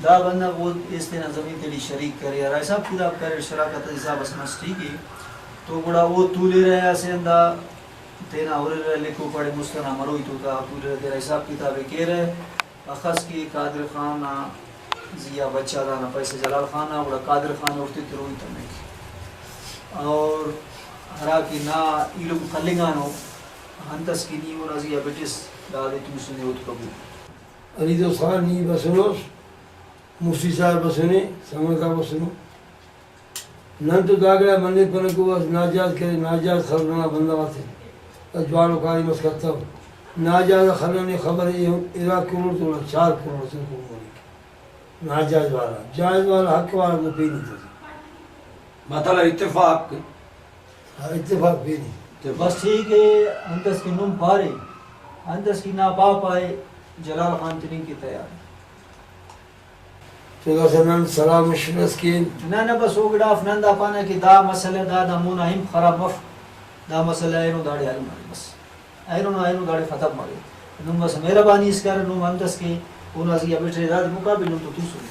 دا بندغ اود ایس تینا زمین تیٹی شریک کرے، ہرا حساب کتاب کریر، شراکت حساب اس مس، ٹھیک ء۔ تو گڑا او تولیرہ اسہ ہندا تینا ہُررہ، لکھ و پڑھ مست ئنا مروئی تو تا تولیرہ، تینا حساب کتاب ء کیرہ۔ اخس کہ قادر خان نا زی آ بچا دانا پیسہ جلال خان نا، گڑا قادر خان اوفتے تروئی تمک۔ اور ہرا کہ نا ایلم خلنگانو، انت اس کہ نی اونا زی آ بٹس، دادے توسنے، اود قبول۔ علی دوست خان، نی بسنس، مفتی صاحب بسنے، سنگت آک بسنو۔ نن تو دا گڑا منپنہ کہ او اسہ ناجائز کرے، ناجائز خلک ننا بندغ آتے۔ دا جوانو کاریم اس کتو۔ ناجائز آ خلک نے خبر ء، ایہن ارا کروڑ تو گڑا چار کروڑ اسے کروڑ مریک۔ ناجائز والا، جائز والا، حق والا تو پین ایتس۔ مطلب اتفاق۔ ہاں، اتفاق پین ای۔ بس ٹھیک ء، انت اس کہ نم پارے، انت اس کہ نا پاپا ء، جلال خان تننگ کہ تیار ء۔ تو داسہ نن سلام مشورہ اس کین۔ نہ، نہ، بس او گڑا اف نن دا پانہ کہ دا مسئلہ دا، دا مونا ہم خراب مف، دا مسئلہ اینو داڑے حل مرے بس۔ اینو نا اینو داڑے ختم مرے۔ نم بس مہربانی اس کر، نم انت اس کہ اونا زی آ بٹرے، دادے مقابل نم تو توسنے۔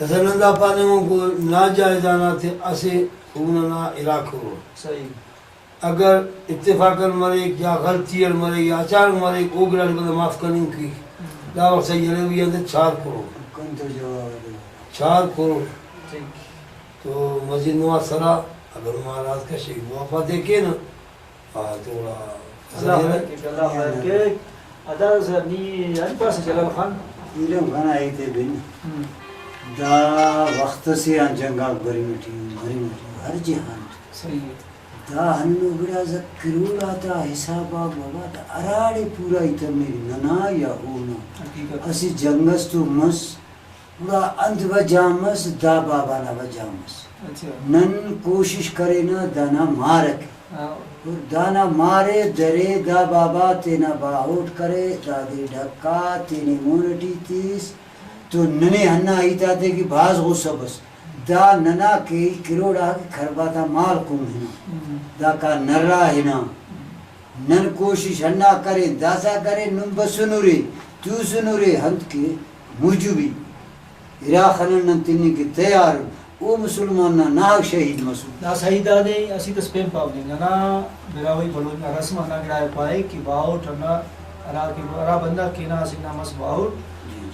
داسہ نن دا پاننگن کہ ناجائز آناتے اسہ اونا نا علاقہ ء۔ صحیح۔ اگر اتفاقاً مریک یا غلطی اٹ مریک یا اچانک مریک، او گڑاٹی بندغ معاف کننگ کیک۔ ہم۔ دا وخت سعید علوی آن تہ چار کروڑ۔ کن تو جواب دے۔ چار کروڑ۔ ٹھیک۔ تو مزید نما سرا اگر مہاراج کشک موافقت ء کینہ، آ، تو گڑا اللہ خیر کیک، اللہ خیر کیک۔ ادا سر نی انت پاسہ جلال خان؟ ایلم خان ایتے بن۔ ہم۔ دا وخت سے آن جنگ آک برنگ ٹی، مرنگ ٹی، ہر جہان ٹی۔ صحیح ء۔ دا ہندنو گڑاس آ کروڑ آتا حساب آک بابا، دا ہراڑے پورا ای تمک، ننا یا اونا۔ حقیقت۔ اسہ جنگ اس تو مس، گڑا انت وجہ مس، دا بابا نا وجہ مس۔ اچھا۔ نن کوشش کرینہ دانا مارک۔ ہاں۔ اور دانا مارے درے، دا بابا تینا باہوٹ کرے، دادے ڈھکا، تینے مون ٹی تیس۔ تو ننے ہندا ہیت آتے کہ بھاز غصہ بس۔ دا ننا کیہی کروڑ آک کھربا تا مال کن ہنا۔ ہم۔ داکا نرا ہنا۔ ہم۔ نن کوشش ہندا کرین، داسا کرین، نم بسنرے، توسنرے، انت کہ موجبی ارا خنن نن تننگ کہ تیار ان۔ او مسلمان نا ناحق شہید مسر۔ دا صحیح دادے اسیت اس پین پاو دے، ننا براہوئی بلوچ نا رسم ہندا گڑا ء پائک کہ باہوٹ ہندا ہرا کہ ہرا بندغ کینا اسہ نا مس باہوٹ، جی، جی۔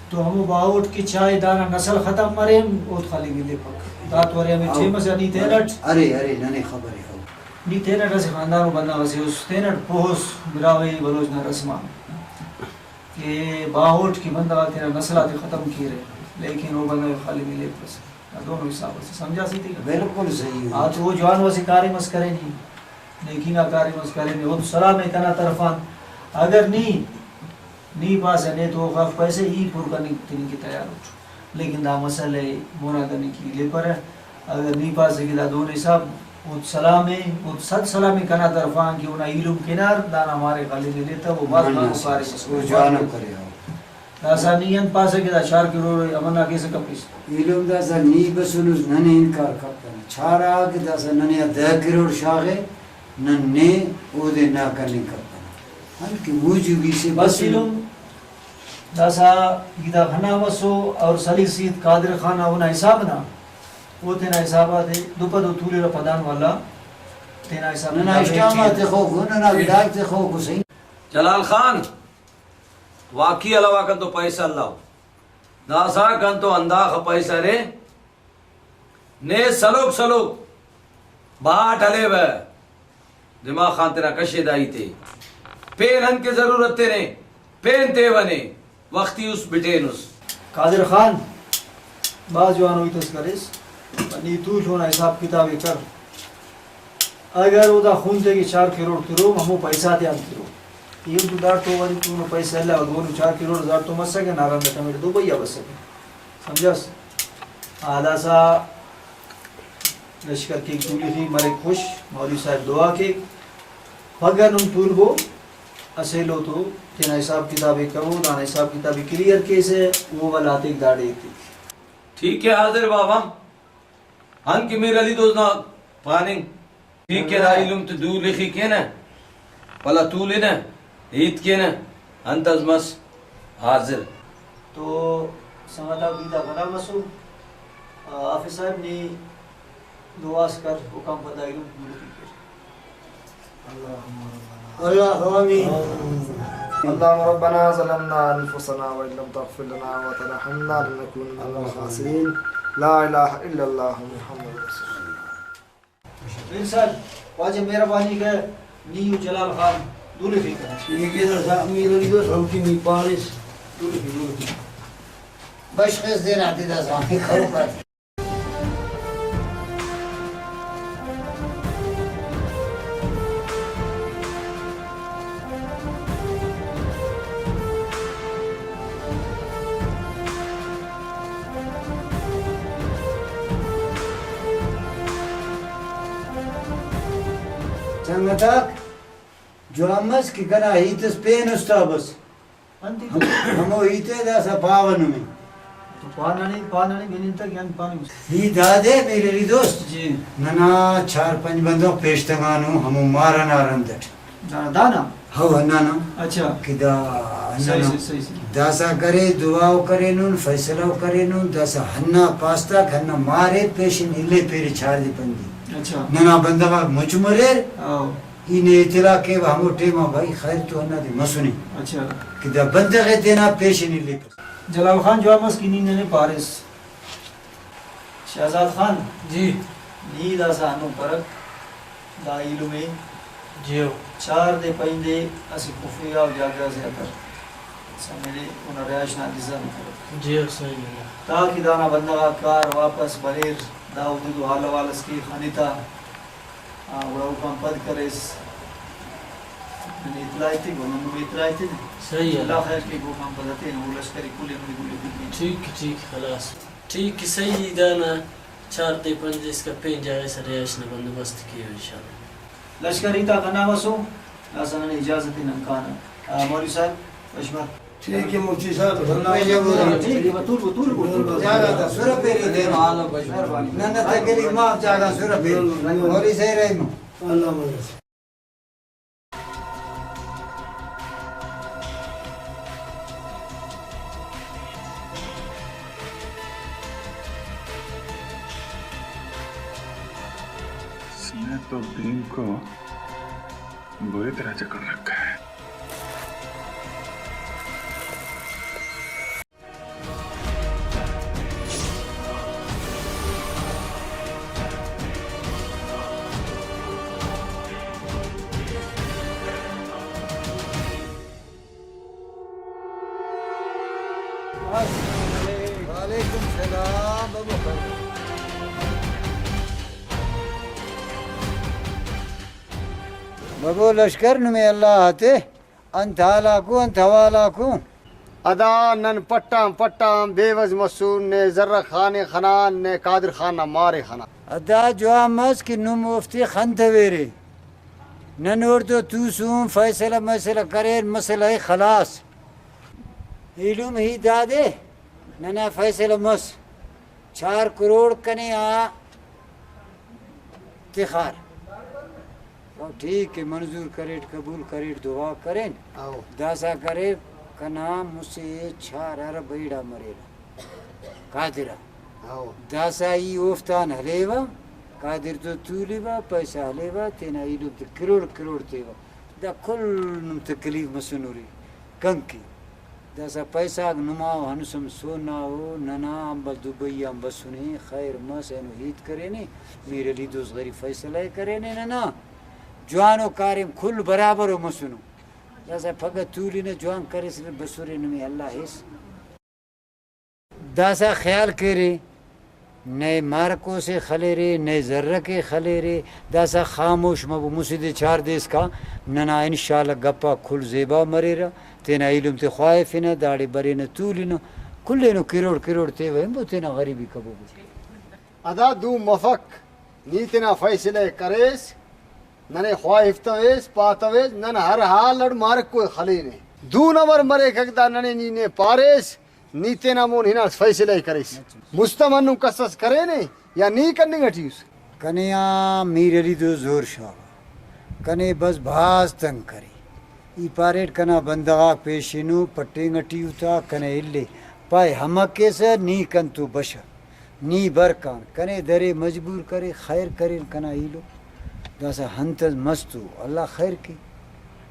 تو ہمو باہوٹ کہ چائے دانا نسل ختم مرے، اوت خلنگ الیپک۔ دا تو ارے ہمے او، ٹائم اسے نی تینٹ۔ ارے، ارے، ننے خبر ء، او۔ نی تینٹ اسہ خاندان و بندغ اسے اس، تینٹ پہہ اس براہوئی بلوچ نا رسم آن کہ باہوٹ کہ بندغ آک تینا نسل آتے ختم کیرہ، لیکن او بندغ خالی ملیپس۔ دا دونوں حساب اسے، سمجھاسی تینا؟ بالکل صحیح۔ ہاں، تو او جوانو اسہ کاریم اس کرینے، نیکی نا کاریم اس کرینے، او تو سلام ء کنا طرفان۔ اگر نی نی پاسہ نے تو اوخہ اف پیسہ ای پر کننگ تننگ کہ تیار اٹ، لیکن دا مسئلہ ء مونا دننگ کہ لیپرہ۔ اگر نی پاسہ کہ دا دون حساب، اوت سلام ء، اوت صد سلام ء کنا طرفان کہ اونا ایلم کنار، دانا مارے خالی نے لیتو، او بھاز مانو کاریم اس او کرے۔ جوانو کرے، ہاں۔ داسہ نی انت پاسہ کہ دا چار کروڑ امنا کیسہ کپیس؟ ایلم داسہ نی بسنس، ننے انکار کپنہ۔ چار آ کہ داسہ ننے آ دہ کروڑ شاغے، نن نے اودے نا کننگ کپنہ۔ انت کہ موجبی سے بس بسنس۔ ایلم داسہ ای دا خنا مسو اور سلیس ہیت قادر خان نا اونا حساب نا، او تینا حساب آتے دوپہ دو تولرہ پدان والا تینا حساب ننا کتاب ء اسٹام آ کیک۔ تخوک، ننا بلاک تخوک، حسین۔ جلال خان، واقعی الوا کنتو پیسہ الو۔ داسہ کنتو ہنداخہ پیسہ ارے۔ نے سلوک سلوک بہاٹ ہلیوہ، دماغ خان تینا کشے دا ہیتے۔ پین انت کہ ضرورت تینے، پین تیوہ نے، وختی اس بٹین اس۔ قادر خان، بھاز جوانو ہیت اس کریس، نی تول اونا حساب کتاب ء کر۔ اگر اودا خون تے کہ چار کروڑ ترو، ہمو پیسہ آتیان ترو۔ ایہن تو داڑتو وری تو نو پیسہ الو، دونو چار کروڑ داڑتو مسکہ، ناران دا ٹمیٹ دو بھیا بسکہ۔ سمجھاس؟ آ داسہ لشکر کیک، تولیخی مریک خوش، مولوی صاحب دعا کیک، پگہ نم تولبو اسہ ایلو تو تینا حساب کتاب ء کرو، دانا حساب کتاب ء کلیئر کیسہ، او ولدا تیک داڑے ایتک۔ ٹھیک ہے حاضر بابا، ہن کہ میر علی دوست نا پاننگ۔ ٹھیک ہے، دا ایلم تو دو لخی کینہ، پلا تولنہ، ہیت کینہ، انت از مس حاضر۔ تو سنگت آک، ہیت آک ادا مسو۔ آ، حافظ صاحب، نی دعا اس کر، اوکان پد دا ایلم دو لخی کیر۔ اللهم آمين. اللهم ربنا ظلمنا أنفسنا وإن لم تغفر لنا وترحمنا لنكونن من الخاسرين. لا إله إلا الله محمد رسول الله. انسان، واجہ مہربانی کر، نی و جلال خان دولفی کر۔ یہ کہ دا سا امیر علی دوست ہم کی نی پاریس۔ دولفی، دولفی۔ بشخص دینا تیدا سا۔ سنگتاک، جوان مس کہ کنا ہیت اس پین اس تا بس۔ انت ہم-، ہمو ہیت ء داسہ پاوہ نمے۔ تو پانہ نی، پانہ نی، بننگ تہ گیان پاننگ۔ ہیت دادے میر علی دوست، جی۔ ننا چار پنچ بندغ پیشتنگانو ہمو مار ئنا رند ئٹ۔ دانا، دانا؟ ہو، ہندانا۔ اچھا۔ کہ دا صحیح، ہندانا۔ صحیح، صحیح، صحیح۔ داسہ کرے، دعا ء کرینن، فیصلہ ء کرینن، داسہ ہندا پاستاک ہندا مارے پیشن الیپیرے چار دے پنچ دے۔ اچھا۔ ننا بندغ آک مچ مریر۔ ہو۔ ای نے اطلاع کیوہ ہمو ٹائما، بھائی خیر تو ہندادے مسنے۔ اچھا۔ کہ دا بندغ ء تینا پیشن الیپس۔ جلال خان جوان مس کہ نی ننے پاریس۔ شہزاد خان۔ جی۔ نی داسہ ہندن پرک، دا ایلم ء۔ جیو۔ چار دے پنچ دے اسہ کفیا و جاگہ سے آ کر۔ سمجھنے اونا رہائش نا انتظام کرک۔ جیو، صحیح ہے۔ تاکہ دانا بندغ آک کار واپس بریر، دا اودے تو حال حوال اس کے خنتا۔ آ، گڑا اوکان پد کریس۔ ننے اطلاع ایتک، گڑا نن نمے اطلاع ایتنہ۔ صحیح ہے۔ اللہ خیر کیک، اوکان پد ہتینہ، او لشکر ئے کل ئے ہموڑے گل ئے تننگنہ۔ ٹھیک، ٹھیک، خلاص۔ ٹھیک، صحیح، دانا چار تے پنچ دے اسکا پین جاگہ سے رہائش نا بندوبست کیو انشاءاللہ۔ لشکر ہیت آک ہندا مسو، داسہ ننے اجازت ء نن کانہ۔ آ، مولوی صاحب، بش مر۔ ٹھیک ہے مفتی صاحب۔ ٹھیک ہے، بتول، بتول، بتول۔ جاگہ تا سورہ پیری دے۔ نن تکلیف معاف، جاگہ سورہ پیری۔ موری سے رحم۔ اللہ مدد۔ سنہ تو بینکو بریت راجہ کن رکھا ہے۔ وعلیکم السلام بابو۔ بابو لشکر نمے اللہ آتے۔ انت حالاکو، انت حوالاکو؟ ادا نن پٹ آن پٹ آن بے وس مسون، نے زرہ خان ئے خنان، نے قادر خان نا مار ئے خنان۔ ادا جوان مس کہ نم اوفتے خنتویرے۔ نن اوڑتون توسون، فیصلہ مسئلہ کرین، مسئلہ ئے خلاص۔ ایلم ہیت دادے، ننا فیصلہ مس۔ چار کروڑ کنے آ تخار۔ او ٹھیک ہے، منظور کریٹ، قبول کریٹ، دعا کرین۔ او۔ داسا کریر، کنا مسہ چار ارب ایڑا مریرہ قادر آ۔ ہاؤ۔ داسہ ای اوفتان ہلیوہ، قادر تو تولیوہ، پیسہ ہلیوہ، تینا ایلم تے کروڑ کروڑ تیوہ۔ دا کل نم تکلیف مسنورے کنکے۔ داسہ پیسہ غاک نما او، ہنوسم سونا او، ننا امبل دبئی آن بسنے، خیر مس، اینو ہیت کرینے، میر علی دوست غریب فیصلہ ءِ کرینے ننا۔ جوانو کاریم کل برابر او مسنو۔ داسہ پگہ تولنہ جوان کریسہ بسرے نمے اللہ ہیس۔ داسہ خیال کیرے، نئے مارکو سے خلیرے، نئے زرکے خلیرے، داسہ خاموش مبو، مسہ دے چار دے اسکا ننا انشاءاللہ گپاک کل زیبا مریرہ، تینا ایلم تے خواہفنہ، داڑے برینہ تولنہ، کلینو کروڑ کروڑ تیوہ ہنبو تینا غریبی کبو۔ ادا دو مفک، نی تینا فیصلہ ءِ کریس، ننے خواہفتویس، پاتویس، نن ہر حال اٹ مارکو ءِ خلینے۔ دو نمبر مریکک دا ننے نی نے پاریس، نی تینا مون ہناس فیصلہ ءِ کریس۔ مست ہم ہندن کس اس کرینے یا نی کننگ اٹی اس؟ کنے آ میر علی دو زور شاغا، کنے بس بھاز تنگ کرے۔ ای پاریٹ کنا بندغ آک پیشنو، پٹینگ اٹی اتا، کنے الے۔ پائے ہمہ کیسہ نی کنتو بشہ۔ نی برکان کنے درے مجبور کرے، خیر کرین کنا ایلم۔ داسہ ہنتس مستو، اللہ خیر کے۔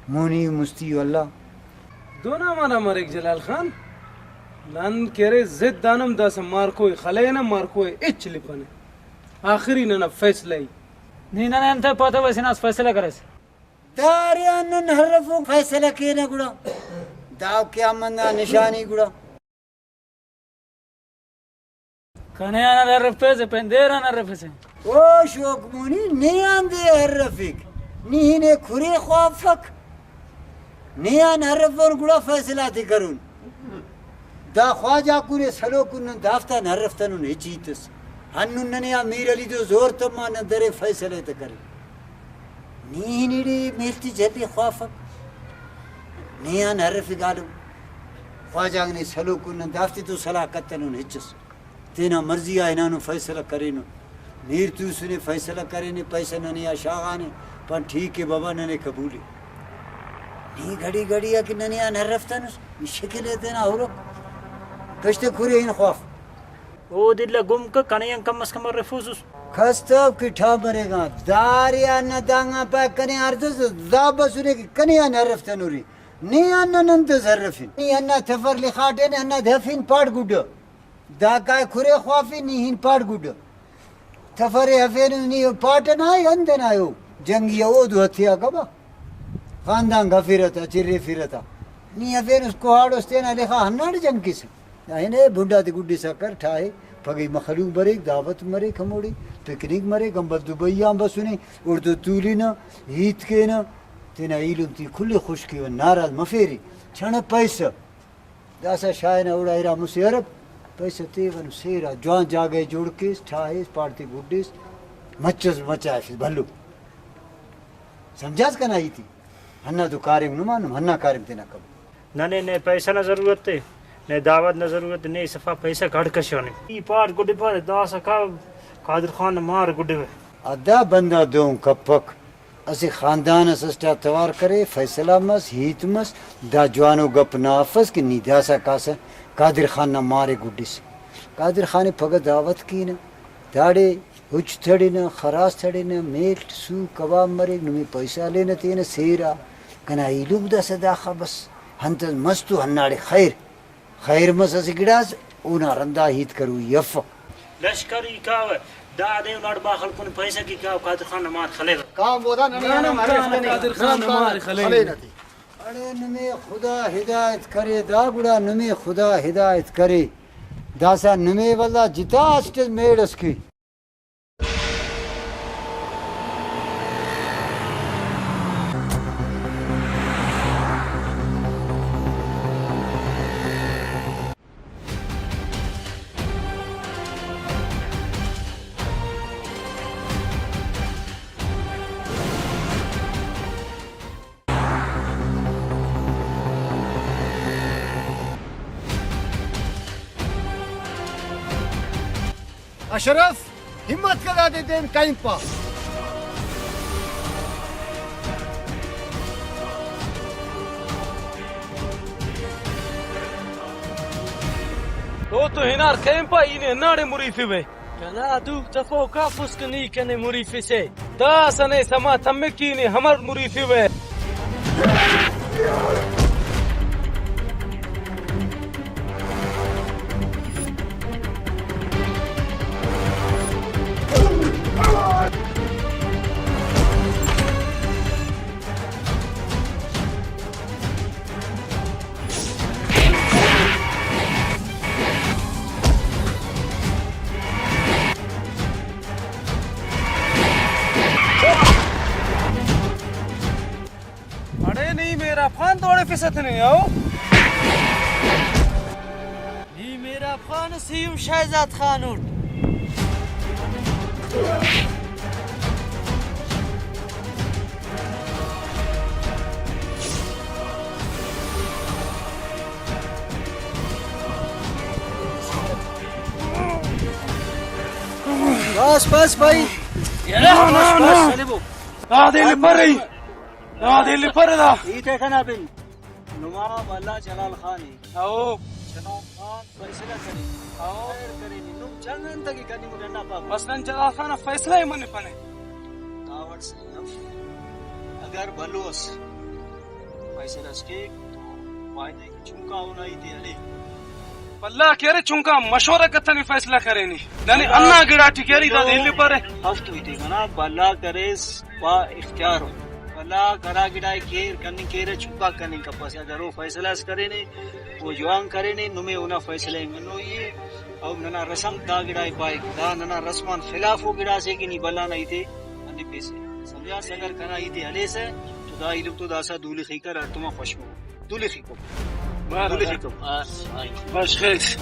مونی مستی اللہ۔ دو نام آ نا مریک جلال خان، نن کہ ارے ضد آن ہم داسہ مارکو ءِ خلینہ، مارکو ءِ ہچ لپنہ۔ آخری ننا فیصلہ ای۔ نی ننے انتئے پاتو بس ہناس فیصلہ کریس؟ داریان نن ہرفو فیصلہ کینہ گڑا۔ داؤ قیامت نا نشانی گڑا۔ کنے آن ہرفیسہ، پین دیر آن ہرفیسہ۔ او شوق مونی، نے آن دے ہرفک۔ نی ہنے کھرے خوافک۔ نے آن ہرفون گڑا فیصلہ تے کرون۔ دا خواجہ کنے سلوکن نن دافتان ہرفتنن ہچ ہیت اس۔ ہندن ننے آ میر علی دو زور تما نن درے فیصلہ تے کرے۔ نی ہنیڑے میل تے جھلے خوافک۔ نے آن ہرفک عالم۔ خواجہ غا نے سلوکن نن دافتے تو صلاح کتنن ہچ اس۔ تینا مرضی آ ہنانو فیصلہ کرینو۔ میر توسنے فیصلہ کرینے، پیسہ ننے آ شاغانے، پان ٹھیک ہے بابا ننے قبول ہے۔ نی گھڑی گھڑی آ کہ ننے آن ہرفتنس، نی شکل ءِ تینا ہرک۔ کشتے کھرے ہن خواف۔ او دل ءِ گم کہ کنے آن کم از کم ہرفوسس۔ کس تو کہ ٹھا مریگا، دارے آ نہ دانگا پا کنے ہرتس دا بسنے کہ کنے آن ہرفتنوری۔ نی آن نہ نن تس ہرفن۔ نی ہندا تفر لخاٹینے، ہندا دے ہفین پاٹ گڈ۔ دا کائے کھرے خوافی نی ہن پاٹ گڈ۔ تفرے ہفینس نی پاٹ ئنا ءِ، انت ئنا ءِ او؟ جنگی ءِ، اودو ہتھیاکہ با۔ خاندان گفرہ تا، چریفرہ تا۔ نی ہفینس کوہاڑوس تینا لخا ہنداڑے جنگ کیسہ۔ ہنے بنڈ آتے گڈسا کر ٹھائے، پگہ مخلوق بریک، دعوت مریک ہموڑے، پکنک مریک، امبل دبئی آن بسنے، اوڑتو تولنہ، ہیت کینہ، تینا ایلم تے کل ئے خوش کیوہ، ناراض مفیرے، چھنہ پیسہ۔ داسہ شاغنہ اوڑا ارا مسہ ارب پیسہ تیونس، سیرا جوان جاگہ ئے جوڑ کیس، ٹھاہیس، پاڑتے گڈیس، مچس مچائفس بھلو۔ سمجھاس کنا ہیتے؟ ہندا تو کاریم نما نم، ہندا کاریم تینا کبو۔ ننے نے پیسہ نا ضرورت ءِ، نے دعوت نا ضرورت ءِ، نے صفا پیسہ کڑکشانے۔ ای پاٹ گڈپہ داسہ کا قادر خان نا مار گڈوہ۔ ادا بندغ دہن کپک۔ اسہ خاندان اس اسٹ آ توار کرے، فیصلہ مس، ہیت مس، دا جوانو گپ نا افس کہ نی داسہ کاسہ قادر خان نا مارے گڈس۔ قادر خان ئے پگہ دعوت کینہ، داڑے ہچ تڑنہ، خراس تڑنہ، میل سو کباب مریک، نمے پیسہ ہلینہ تینہ سیرا، کنا ایلم داسہ داخہ بس، ہنتس مس تو ہنداڑے خیر۔ خیر مس اسہ گڑاس، اونا رندا ہیت کروئی افک۔ لشکر ای کاوہ، دادے اوناڑ با خلکن پیسہ کی کاو، قادر خان نا مار خلیوہ۔ کاو مودا ننے نام آن ہم ہرفنہ، قادر خان نا مار خلیوہ۔ خلینہ تے۔ اڑے نمے خدا ہدایت کرے، دا گڑا نمے خدا ہدایت کرے۔ داسہ نمے ولدا جتا اسٹ میڑ اس کے۔ اشرف، ہمت کر دادے دین کائمپا۔ او تو ہنار کیمپ آ، ای نے ہنداڑے مریفوہ۔ کنا دو تفوک آ پسک نی کنے مریفسے۔ داسہ نے سما تمک کہ ای نے امر مریفوہ۔ اڑے نی مہراب خان توڑفسہ تینے، او؟ نی مہراب خان اس، ای ہم شہزاد خان اٹ۔ بس، بس بھائی۔ نہ، نہ، نہ۔ آ دے لپر ای۔ آ دے لپر دا۔ ای تے کنا بن۔ نما بھلا جلال خان ای۔ او۔ جلال خان فیصلہ کرے۔ او۔ خیر کرے نی۔ نم جنگ انت کہ کنی مجھے نہ پاپ۔ بس نن جلال خان فیصلہ ای منپنہ۔ داوڑ سے نف۔ اگر بھلو اس۔ فیصلہ اس کیک تو فائدہ ای۔ چنکا اونا ہیتے ہلے۔ بھلا کہ ارے چنکا مشورہ کتنے فیصلہ کرینے۔ ننے انا گڑاٹی کہ ارے دا دے لپرے۔ ہفتو ہیتے کنا بھلا کریس با اختیار او۔ بھلا کرا گڑائے کیر کننگ کیرہ چنکا کننگ کپسہ۔ اگر او فیصلہ اس کرینے، او جوان کرینے، نمے اونا فیصلہ ءِ منوئی ءِ۔ او ننا رسم دا گڑائے پائک، دا ننا رسم آن خلاف او گڑاسے کہ نی بھلا نا ہیتے ہندپیسہ۔ سمجھاس اگر کنا ہیتے ہلیسہ تو دا ایلم تو داسہ دولخی کر، ہڑتوما خوش مبو۔ دولخی کن۔ بارہ دولخی کن۔ بس خیس۔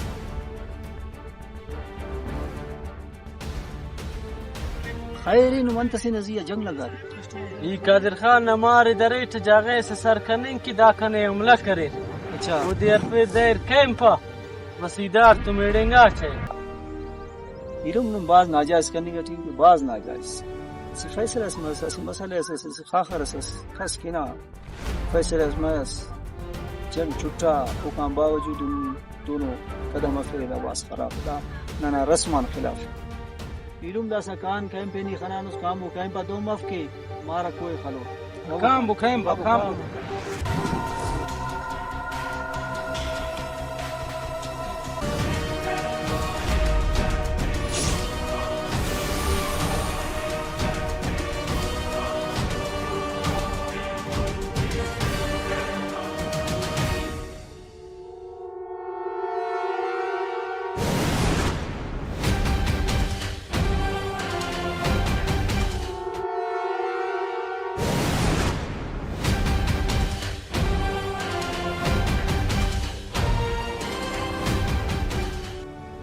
خیر ای، نم انت اسے نا زی آ جنگ لگارے؟ ای قادر خان نا مار ءِ دریٹ، جاگہ ئسے سر کننگ کہ دا کنے حملہ کریر۔ اچھا۔ اودے ہرفے دیر کیمپ آ، بس ای داڑتون ایڑینگاٹہ۔ ایلم نم بھاز ناجائز کننگ اٹی، بھاز ناجائز۔ اسہ فیصلہ اس مس، اسہ مسئلہ اس، اسہ خاخر اس اس، کس کنا فیصلہ اس مس، جنگ چٹا، اوکان باوجود ہم دونو قدم ہرفیرہ، دا بھاز خراب، دا ننا رسم آن خلاف۔ ایلم داسہ کان کیمپ ءِ نی خنانس، کانبو کیمپ آ دہن مف کہ مارک کوئے خلو۔ کانبو کیمپ آ، کانبو۔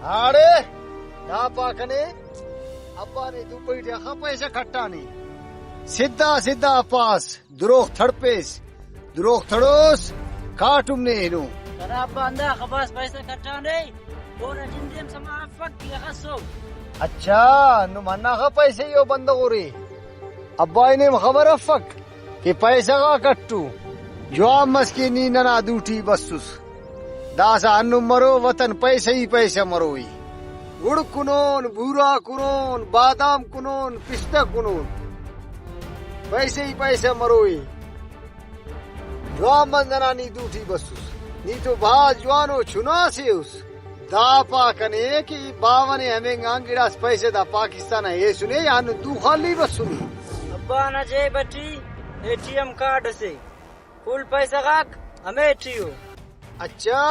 اڑے دا پا کنے ابا نے دبئی ٹی اخہ پیسہ کٹانے۔ سدھا سدھا پاس۔ دروغ تھڑپیس، دروغ تھڑوس، کاٹم نے ہنو۔ کنا ابا ہندا خباس پیسہ کٹانے، اونا جندیم سما افک کہ اخسو۔ اچھا، نم ہناخہ پیسہ ای او بندغ ارے۔ ابا نیم خبر افک کہ پیسہ غا کٹو۔ جوان مس کہ نی ننا دوٹی بسس۔ داسہ ہندن مرو، وطن پیسہ ہی پیسہ مروئی۔ گڑ کنون، بورا کنون، بادام کنون، پستہ کنون۔ پیسہ ہی پیسہ مروئی۔ جوان بندغ نا نی دوٹی بسس۔ نی تو بھاز جوانو چنا سے اس۔ دا پا کنے کہ ای باوہ نے ہمینگان گڑاس پیسہ دا پاکستان آ ایسنے یا ہندن دو خالی بسنے؟ ابا نا جیب اٹی اے ٹی ایم کارڈ اسے۔ کل پیسہ غاک ہمے ٹی ءُ۔ اچھا،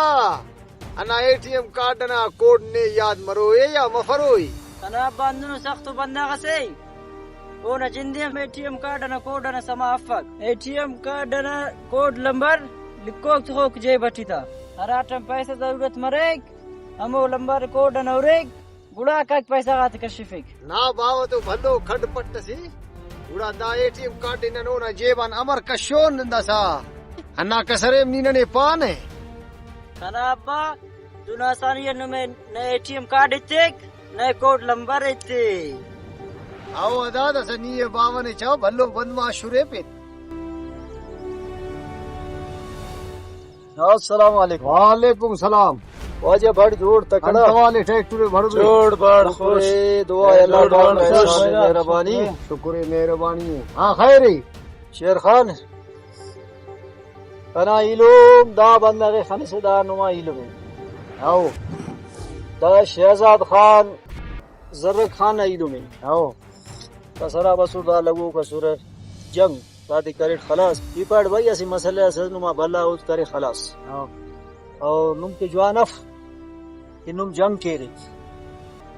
ہندا اے ٹی ایم کارڈ ئنا کوڈ نے یاد مروئے یا مفروئے؟ کنا ابا ہندنو سختو بندغ ئسے، اونا جندے ہم اے ٹی ایم کارڈ ئنا کوڈ ئنا سما افک۔ اے ٹی ایم کارڈ ئنا کوڈ لمبر لکھوک تخوک جیب ئٹی تا، ہراٹائم پیسہ ضرورت مریک، ہمو لمبر کوڈ ئنا ہُرک۔ گڑا کائک پیسہ غاتے کشفک۔ نا باوہ تو بھلو کھڈ پٹ ئسے، گڑا دا اے ٹی ایم کارڈ ئے نن اونا جیب آن امر کشون؟ داسہ ہندا کسر ءِ ہم نی ننے پانہ۔ کنا ابا دہن آسانی آن نمے نئے اے ٹی ایم کارڈ ایتک، نئے کوڈ لمبر ایتے۔ او ادا داسہ نی اے باوہ نے چاہو بھلو بند معاشر ءِ پین۔ السلام علیکم۔ وعلیکم السلام۔ واجہ بھڑ جوڑ تکڑا۔ انت والے ٹریکٹر بھڑ بے۔ جوڑ بھڑ خوش۔ شکر اے، دعا اے، اللہ جوڑ بھڑ پاک خوش۔ مہربانی۔ شکر اے، مہربانی اے۔ ہاں، خیر اے۔ شیر خان، کنا ایلم دا بندغ ءِ خنسہ دا نما ایلم ءِ۔ ہاؤ۔ دا شہزاد خان زرک خان نا ایلم ءِ۔ ہاؤ۔ کسرا بسر دا لگوک اسرہ جنگ، دادے کریٹ خلاص۔ ای پاٹ بھائی اسہ مسئلہ اس نما بھلا اود کرے خلاص۔ ہاؤ۔ اور نم کہ جوان اف کہ نم جنگ کیرے۔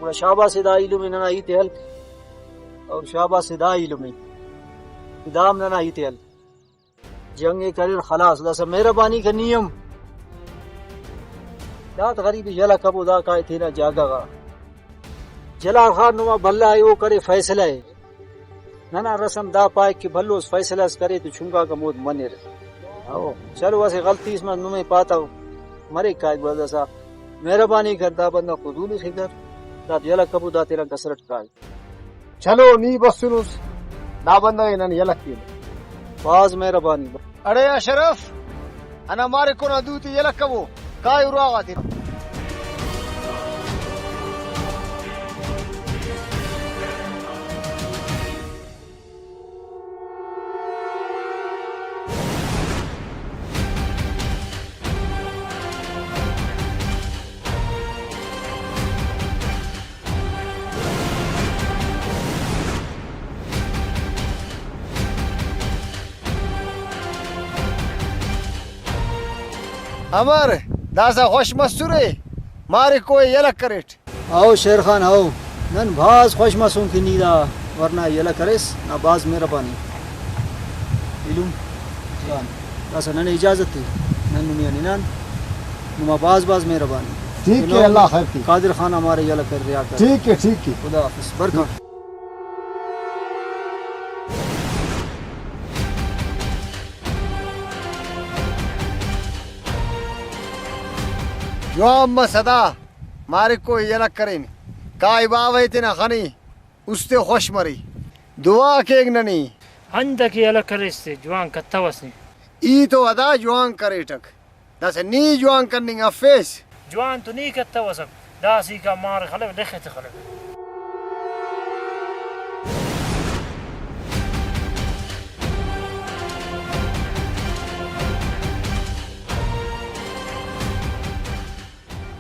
گڑا شاباس دا ایلم ءِ ننا ہیت ءِ ہلک، اور شاباس دا ایلم ءِ دام ننا ہیت ءِ ہلک۔ جنگ ءِ کریر خلاص، داسہ مہربانی کن نی ہم دات غریب یلہ کبو، دا کائے تینا جاگہ غا۔ جلال خان نما بھلا ءِ، او کرے فیصلہ ءِ۔ ننا رسم دا پائک کہ بھلوس فیصلہ اس کرے تو چنکاک ہمود منر۔ ہو۔ چلو اسہ غلطی اس مس نمے پاتو مریک کائک، بس داسہ مہربانی کر دا بندغ قبول ءِ خکر، دا یلہ کبو دا تینا کسر اٹ کائک۔ چلو نی بسنس، دا بندغ ءِ نن یلہ کینہ۔ بھاز مہربانی۔ اڑے اشرف، ہندا مارکو نا دو تے یلہ کبو، کائے اراغاتے۔ امر داسہ خوش مسرے، مارکو ءِ یلہ کریٹ۔ ہاؤ شیر خان، ہاؤ، نن بھاز خوش مسون کہ نی دا ورنا یلہ کریس نا، بھاز مہربانی۔ ایلم خان، داسہ ننے اجازت ءِ، نن نمے آن ہنان۔ نما بھاز بھاز مہربانی۔ ٹھیک ءِ، اللہ خیر کے۔ قادر خان ہمارے یلہ کر رہا کر۔ ٹھیک ءِ، ٹھیک ءِ۔ خدا حافظ، برکات۔ جوان مس ادا، مارکو یلہ کرین۔ کائے باوہ ءِ تینا خنے، است ءِ خوش مرے۔ دعا کیک ننے۔ انت کہ یلہ کریس تے جوان کتوس نے۔ ای تو ادا جوان کریٹک۔ داسہ نی جوان کننگ افیس۔ جوان تو نی کتوسک، داسیکا مار خلو، لخ تے خلو۔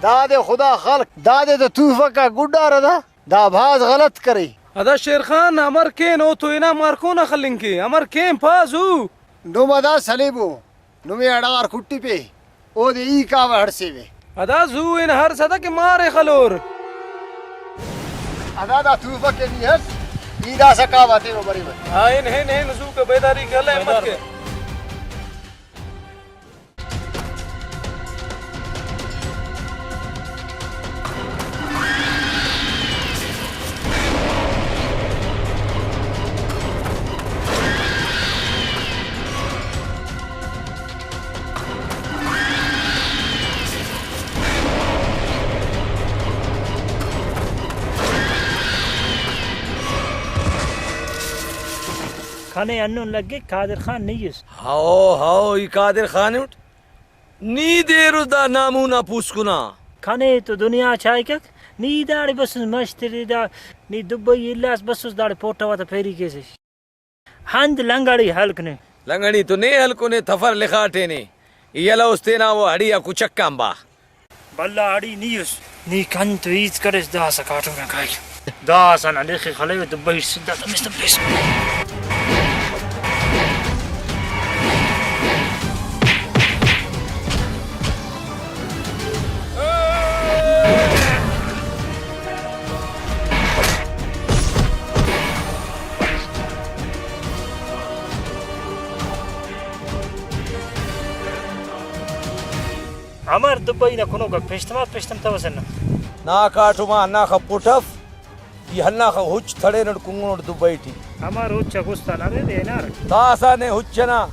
دادے خدا خلق، دادے تو توفک آ گڈارہ دا، دا بھاز غلط کرے۔ ادا شیر خان، امر کین او تو ہنا مارکو نا خلنگ کے، امر کین پاس او۔ نم ادا سلیبو۔ نمے اڑغار کٹی پہ، اودے ای کاوہ ہڑسیوہ۔ ادا زو ہن ہر صدا کہ مارے خلور۔ ادا دا توفک کہ نی ہس، ای داسہ کاوہ تیوہ بریوہ۔ ہاں، ہن، ہن، ہن، زو کہ بیداری کہ اللہ ہمت کہ۔ کنے ہندن لگک قادر خان نی اس۔ ہاؤ، ہاؤ، ای قادر خان اٹ۔ نی دیر اس دا نامون آ پوسکنا۔ کنے تو دنیا چائکک، نی داڑے بسس مش تیرے دا، نی دبئی الاس بسس داڑے پوٹو آتا پیری کیسس۔ ہند لنگڑی ہلک نے۔ لنگڑی تو نے ہلکنے، تفر لخاٹے نے۔ ای یلہ اس تینا وہ ہڑی آ کچک آن با۔ بھلا اڑی نی اس، نی کن تو ہیت کریس، داسہ کاٹم نا کائک۔ داسہ نا لخ خلیو دبئی سدھا تمس تمپیس۔ امر دبئی نا کنوک آک پیشتمات پیشتمتوسنہ۔ نا کاٹم آ ہنداخہ پٹ اف، ای ہنداخہ ہچ تھڑینٹ کنگنٹ دبئی ٹی۔ امر ہچ اک است آن ارے دے ہنار۔ داسہ نے ہچ ئنا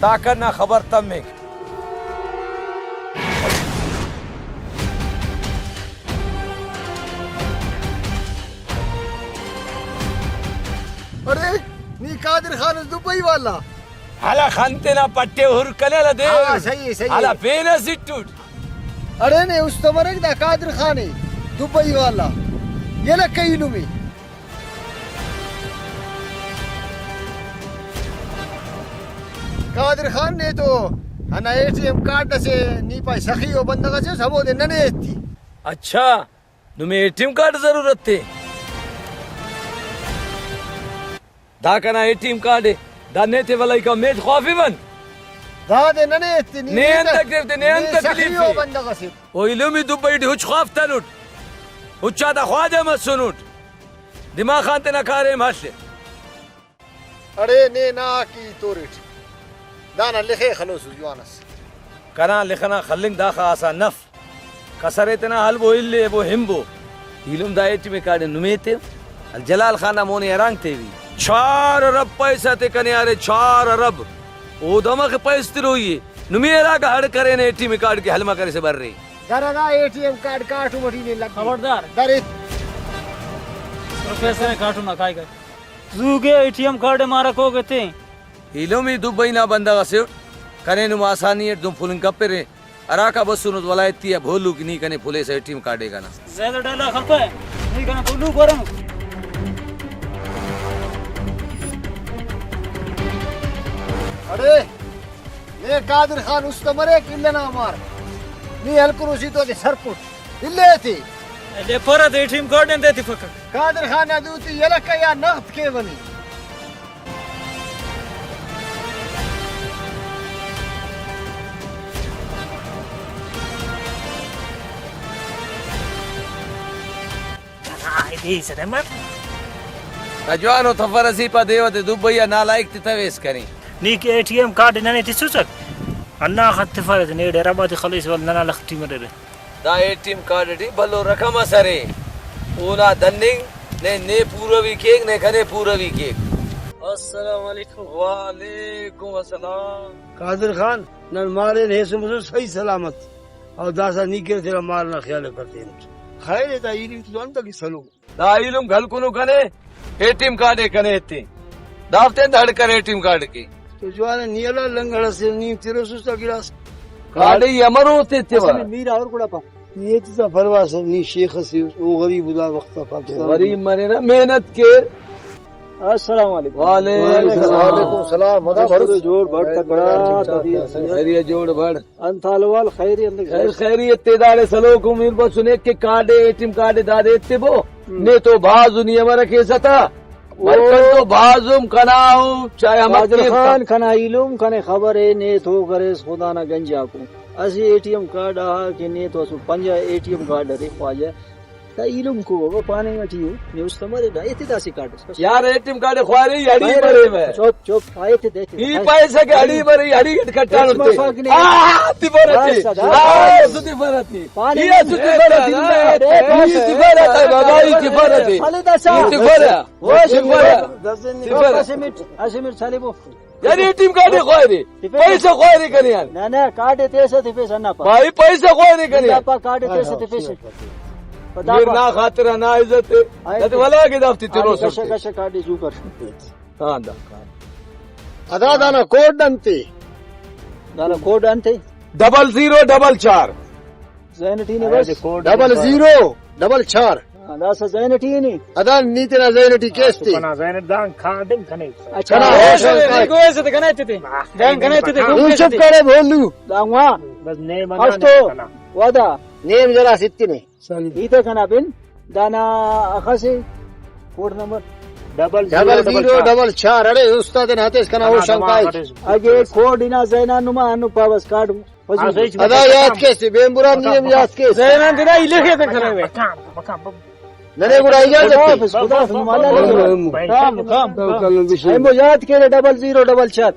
طاقت نا خبر تمک۔ ارے، نی قادر خان اس دبئی والا؟ ہلا خن تینا پٹے ہر کنے ہلا دے۔ ہاں، صحیح اے، صحیح اے۔ ہلا پین اس اٹوٹ۔ اڑے نے است مریک دا قادر خان ءِ، دبئی والا، یلہ کیلم ءِ۔ قادر خان نے تو ہندا اے ٹی ایم کارڈ اسے نی پائے سخی ءُ بندغ اسے اس ہمودے ننے ایتی۔ اچھا، نمے اے ٹی ایم کارڈ ضرورت تے؟ دا کنا اے ٹی ایم کارڈ ءِ، دا نے تے ولائیکا میل خوافی بن۔ دادے ننے ایتی نی نے انت تکلیف تے، نے انت تکلیف تے۔ بندغ اسے۔ او ایلمی دبئی ٹی ہچ خوافتنٹ، ہچا تا خواجہ مسنٹ۔ دماغ آن تینا کاریم ہلے۔ اڑے نے نا کی توریٹ۔ دانا لخے خلوس جوان اس۔ کنا لخنا خلنگ داخہ آسان نف۔ کسرے تینا ہلبو الیبو ہنبو۔ ایلم دا اے ٹی ایم کارڈ نمے تے۔ جلال خان نا مونے ہرانگ تیوی۔ چار ارب پیسہ تے کنے ارے، چار ارب۔ او دمخ پیس تروئی اے۔ نمے ہراکا ہڑ کرینے اے ٹی ایم کارڈ کہ ہلما کریسہ برے۔ در ادا اے ٹی ایم کارڈ کاٹم اٹی نے لگے۔ خبردار۔ در ایت۔ پروفیسر کاٹم نا کائے کائے۔ زوگے اے ٹی ایم کارڈ مارکوک ایتے۔ ایلم ای دبئی نا بندغ اسے اٹ، کنے نم آسانی اٹ دن پھلنگ کپرے۔ ہراکا بسنس ولایتی آ بھولوک نی کنے پھلیسہ اے ٹی ایم کارڈ ءِ کنا۔ زیادہ ڈائلاگ خلپہ، نی کنا بھولوک ورنو۔ اڑے، نے قادر خان است مریک النا مار۔ نی ہلکروسی تو دے سرپٹ۔ الیتے۔ لے پرا دے اے ٹی ایم کارڈ اندے تفکک۔ قادر خان نا دوتی یلہ کیا نقد کیونی۔ جوانو تفر اسیپا دیوہ تے دبئی آ نالائق تے تویس کنے۔ نی کہ اے ٹی ایم کارڈ ننے تسوسک، ہندا خط تفرہ تے نیڑے رباتے خلیس ول ننا لخ ٹی مریرہ۔ دا اے ٹی ایم کارڈ ٹی بھلو رقم اس ارے، اونا دننگ نے، نے پوروی کیک، نے کنے پوروی کیک۔ السلام علیکم۔ وعلیکم السلام۔ قادر خان، نن مارین ہیسن بسن صحیح سلامت۔ او داسہ نی کر تینا مار نا خیال ءِ کرتینٹ۔ خیر ءِ، دا ایلم تو انت کہ سلو۔ دا ایلم گھلکنو کنے، اے ٹی ایم کارڈ ءِ کنے ایتے۔ دافتے انت ہڑ کر اے ٹی ایم کارڈ کے۔ تو جوان ءِ، نی اللہ لنگڑ اسے نی تروسس تا گڑاس۔ کارڈ ای امر ہوتے تیوا۔ اسے میر اور گڑا پا۔ نی ایت تا پرواہ سر، نی شیخ اسے، او غریب دا وخت آ پاکستان۔ غریب مریرہ، محنت کیر۔ السلام علیکم۔ وعلیکم السلام۔ وعلیکم السلام۔ بڑے جوڑ بڑ تکڑا، طبیعت۔ خیریت جوڑ بڑ۔ انت حال احوال؟ خیری اندے؟ خیر خیریت تے داڑے سلوک امید بسنے کہ کارڈ اے، اے ٹی ایم کارڈ اے دادے ایتبو۔ ہم۔ نے تو بھاز دنیا مرا کیسہ تا۔ او۔ برکت تو بھاز ہم کنا ہم، چاہے ہمک قادر کیس تا۔ خان، کنا ایلم کنے خبر اے، نے تو کریس خدا نا گنجاکو۔ اسہ اے ٹی ایم کارڈ آ کہ نے تو اسہ پنجا اے ٹی ایم کارڈ ارے خواجہ۔ دا ایلم کو بابا پاننگ ٹی ءُ، نے است مریرہ، ایتے داسہ کارڈ اس۔ یار، اے ٹی ایم کارڈ خوارے، ہڑی مریوہ۔ چپ، چپ، آ، ایتے دے، ایتے دے۔ ای پیسہ کہ ہڑی مرے، ہڑی اٹ کٹانو تے۔ مفاک نے۔ آ، تفرہ تے۔ بس، آ، آ، سو تفرہ تے۔ پانی ای اسو تفرہ تے۔ ای تفرہ تے، بابا، ای تفرہ تے۔ خالد اسا۔ ای تفرہ۔ وہ تفرہ۔ تفرہ۔ اسے مٹ، اسے مٹ سالی بو۔ یار، اے ٹی ایم کارڈ خوارے۔ تفرہ۔ پیسہ خوارے کنے یار۔ نہ، نہ، کارڈ تیسہ تفیسہ نا پا۔ بھائی، پیسہ خوارے کنے یار۔ پا کارڈ تیسہ تفیسہ۔ پدا میر پا۔ نا خاطر نا عزت۔ آئے دتے تے۔ ولا کے دافتی آئے تروس کشا، کشا کارڈ زو کر۔ ہاں، دا۔ ادا دانا کوڈ انتے؟ دانا کوڈ انتے؟ ڈبل زیرو ڈبل چار۔ زین ٹی نے بس۔ ڈبل زیرو ڈبل چار۔ ہاں، داسہ زین ٹی نے۔ ادا نی تینا زین ٹی کیس تے۔ کنا زین دان کھا دن کنے۔ اچھا۔ کنا ہوش ہوش ہے۔ گوئے سے تے کنے تے تے۔ دان کنے تے تے، گوئے سے چپ تے۔ کرے بھولو۔ دان وا۔ بس نے منا۔ استو۔ کنا۔ وعدہ۔ نیم ذرا ستنے۔ ای تے کنا بن دانا اخسے code number? Double zero double چار۔ اڑے استاد نے ہتیس کنا ہوش ہم کائے۔ اگے کوڈ انا زینا نما انو پاوس کارڈ۔ ادا یاد کیس، بے مراد نی ہم یاد کیس۔ زینا دنا الے کے کنا۔ ننے گڑا اجازت دے۔ خدا حافظ، خدا حافظ، مالا لگے۔ کام، کام۔ ایمو یاد کے ڈبل زیرو ڈبل چار۔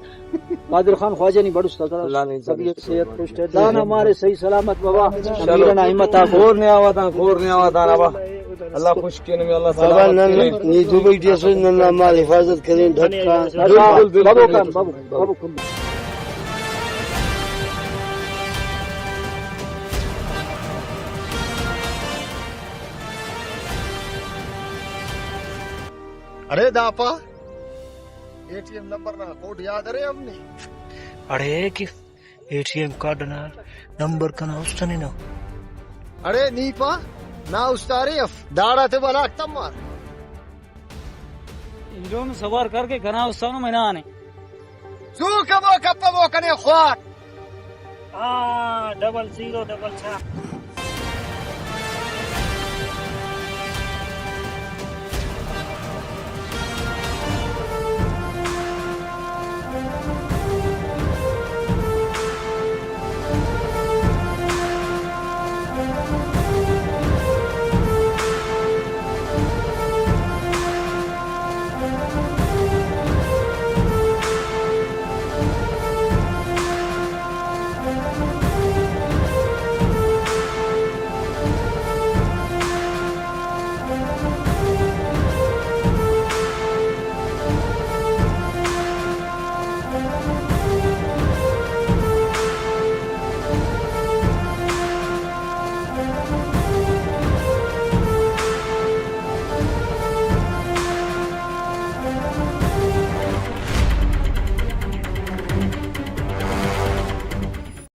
قادر خان خواجہ نی بڑو استاد۔ اللہ نے طبیعت صحت پشت ہے۔ دانا مارے صحیح سلامت بابا۔ چلو۔ امیر نا ہمت آ۔ خور نے آوا تھا، خور نے آوا تھا بابا۔ اللہ خوش کے نمی اللہ بابا سلامت نن کے۔ نی دبئی ٹی اسو نن مال حفاظت کریں ڈھکا۔ بالکل، بالکل، بابو کام، بالکل۔ بابو، بابو کم۔ اڑے داپا۔ اے ٹی ایم نمبر نا کوڈ یاد ارے ہم نے؟ اڑے کہ اے ٹی ایم کارڈ نا نمبر کنا است نے نا۔ اڑے نی پا، نا استارے اف، داڑاتے بلاک تمار۔ ایلم سوار کر کے کنا استانو منانے۔ زو کبو کپبو کنے خوار۔ ہاں، ڈبل زیرو ڈبل چار۔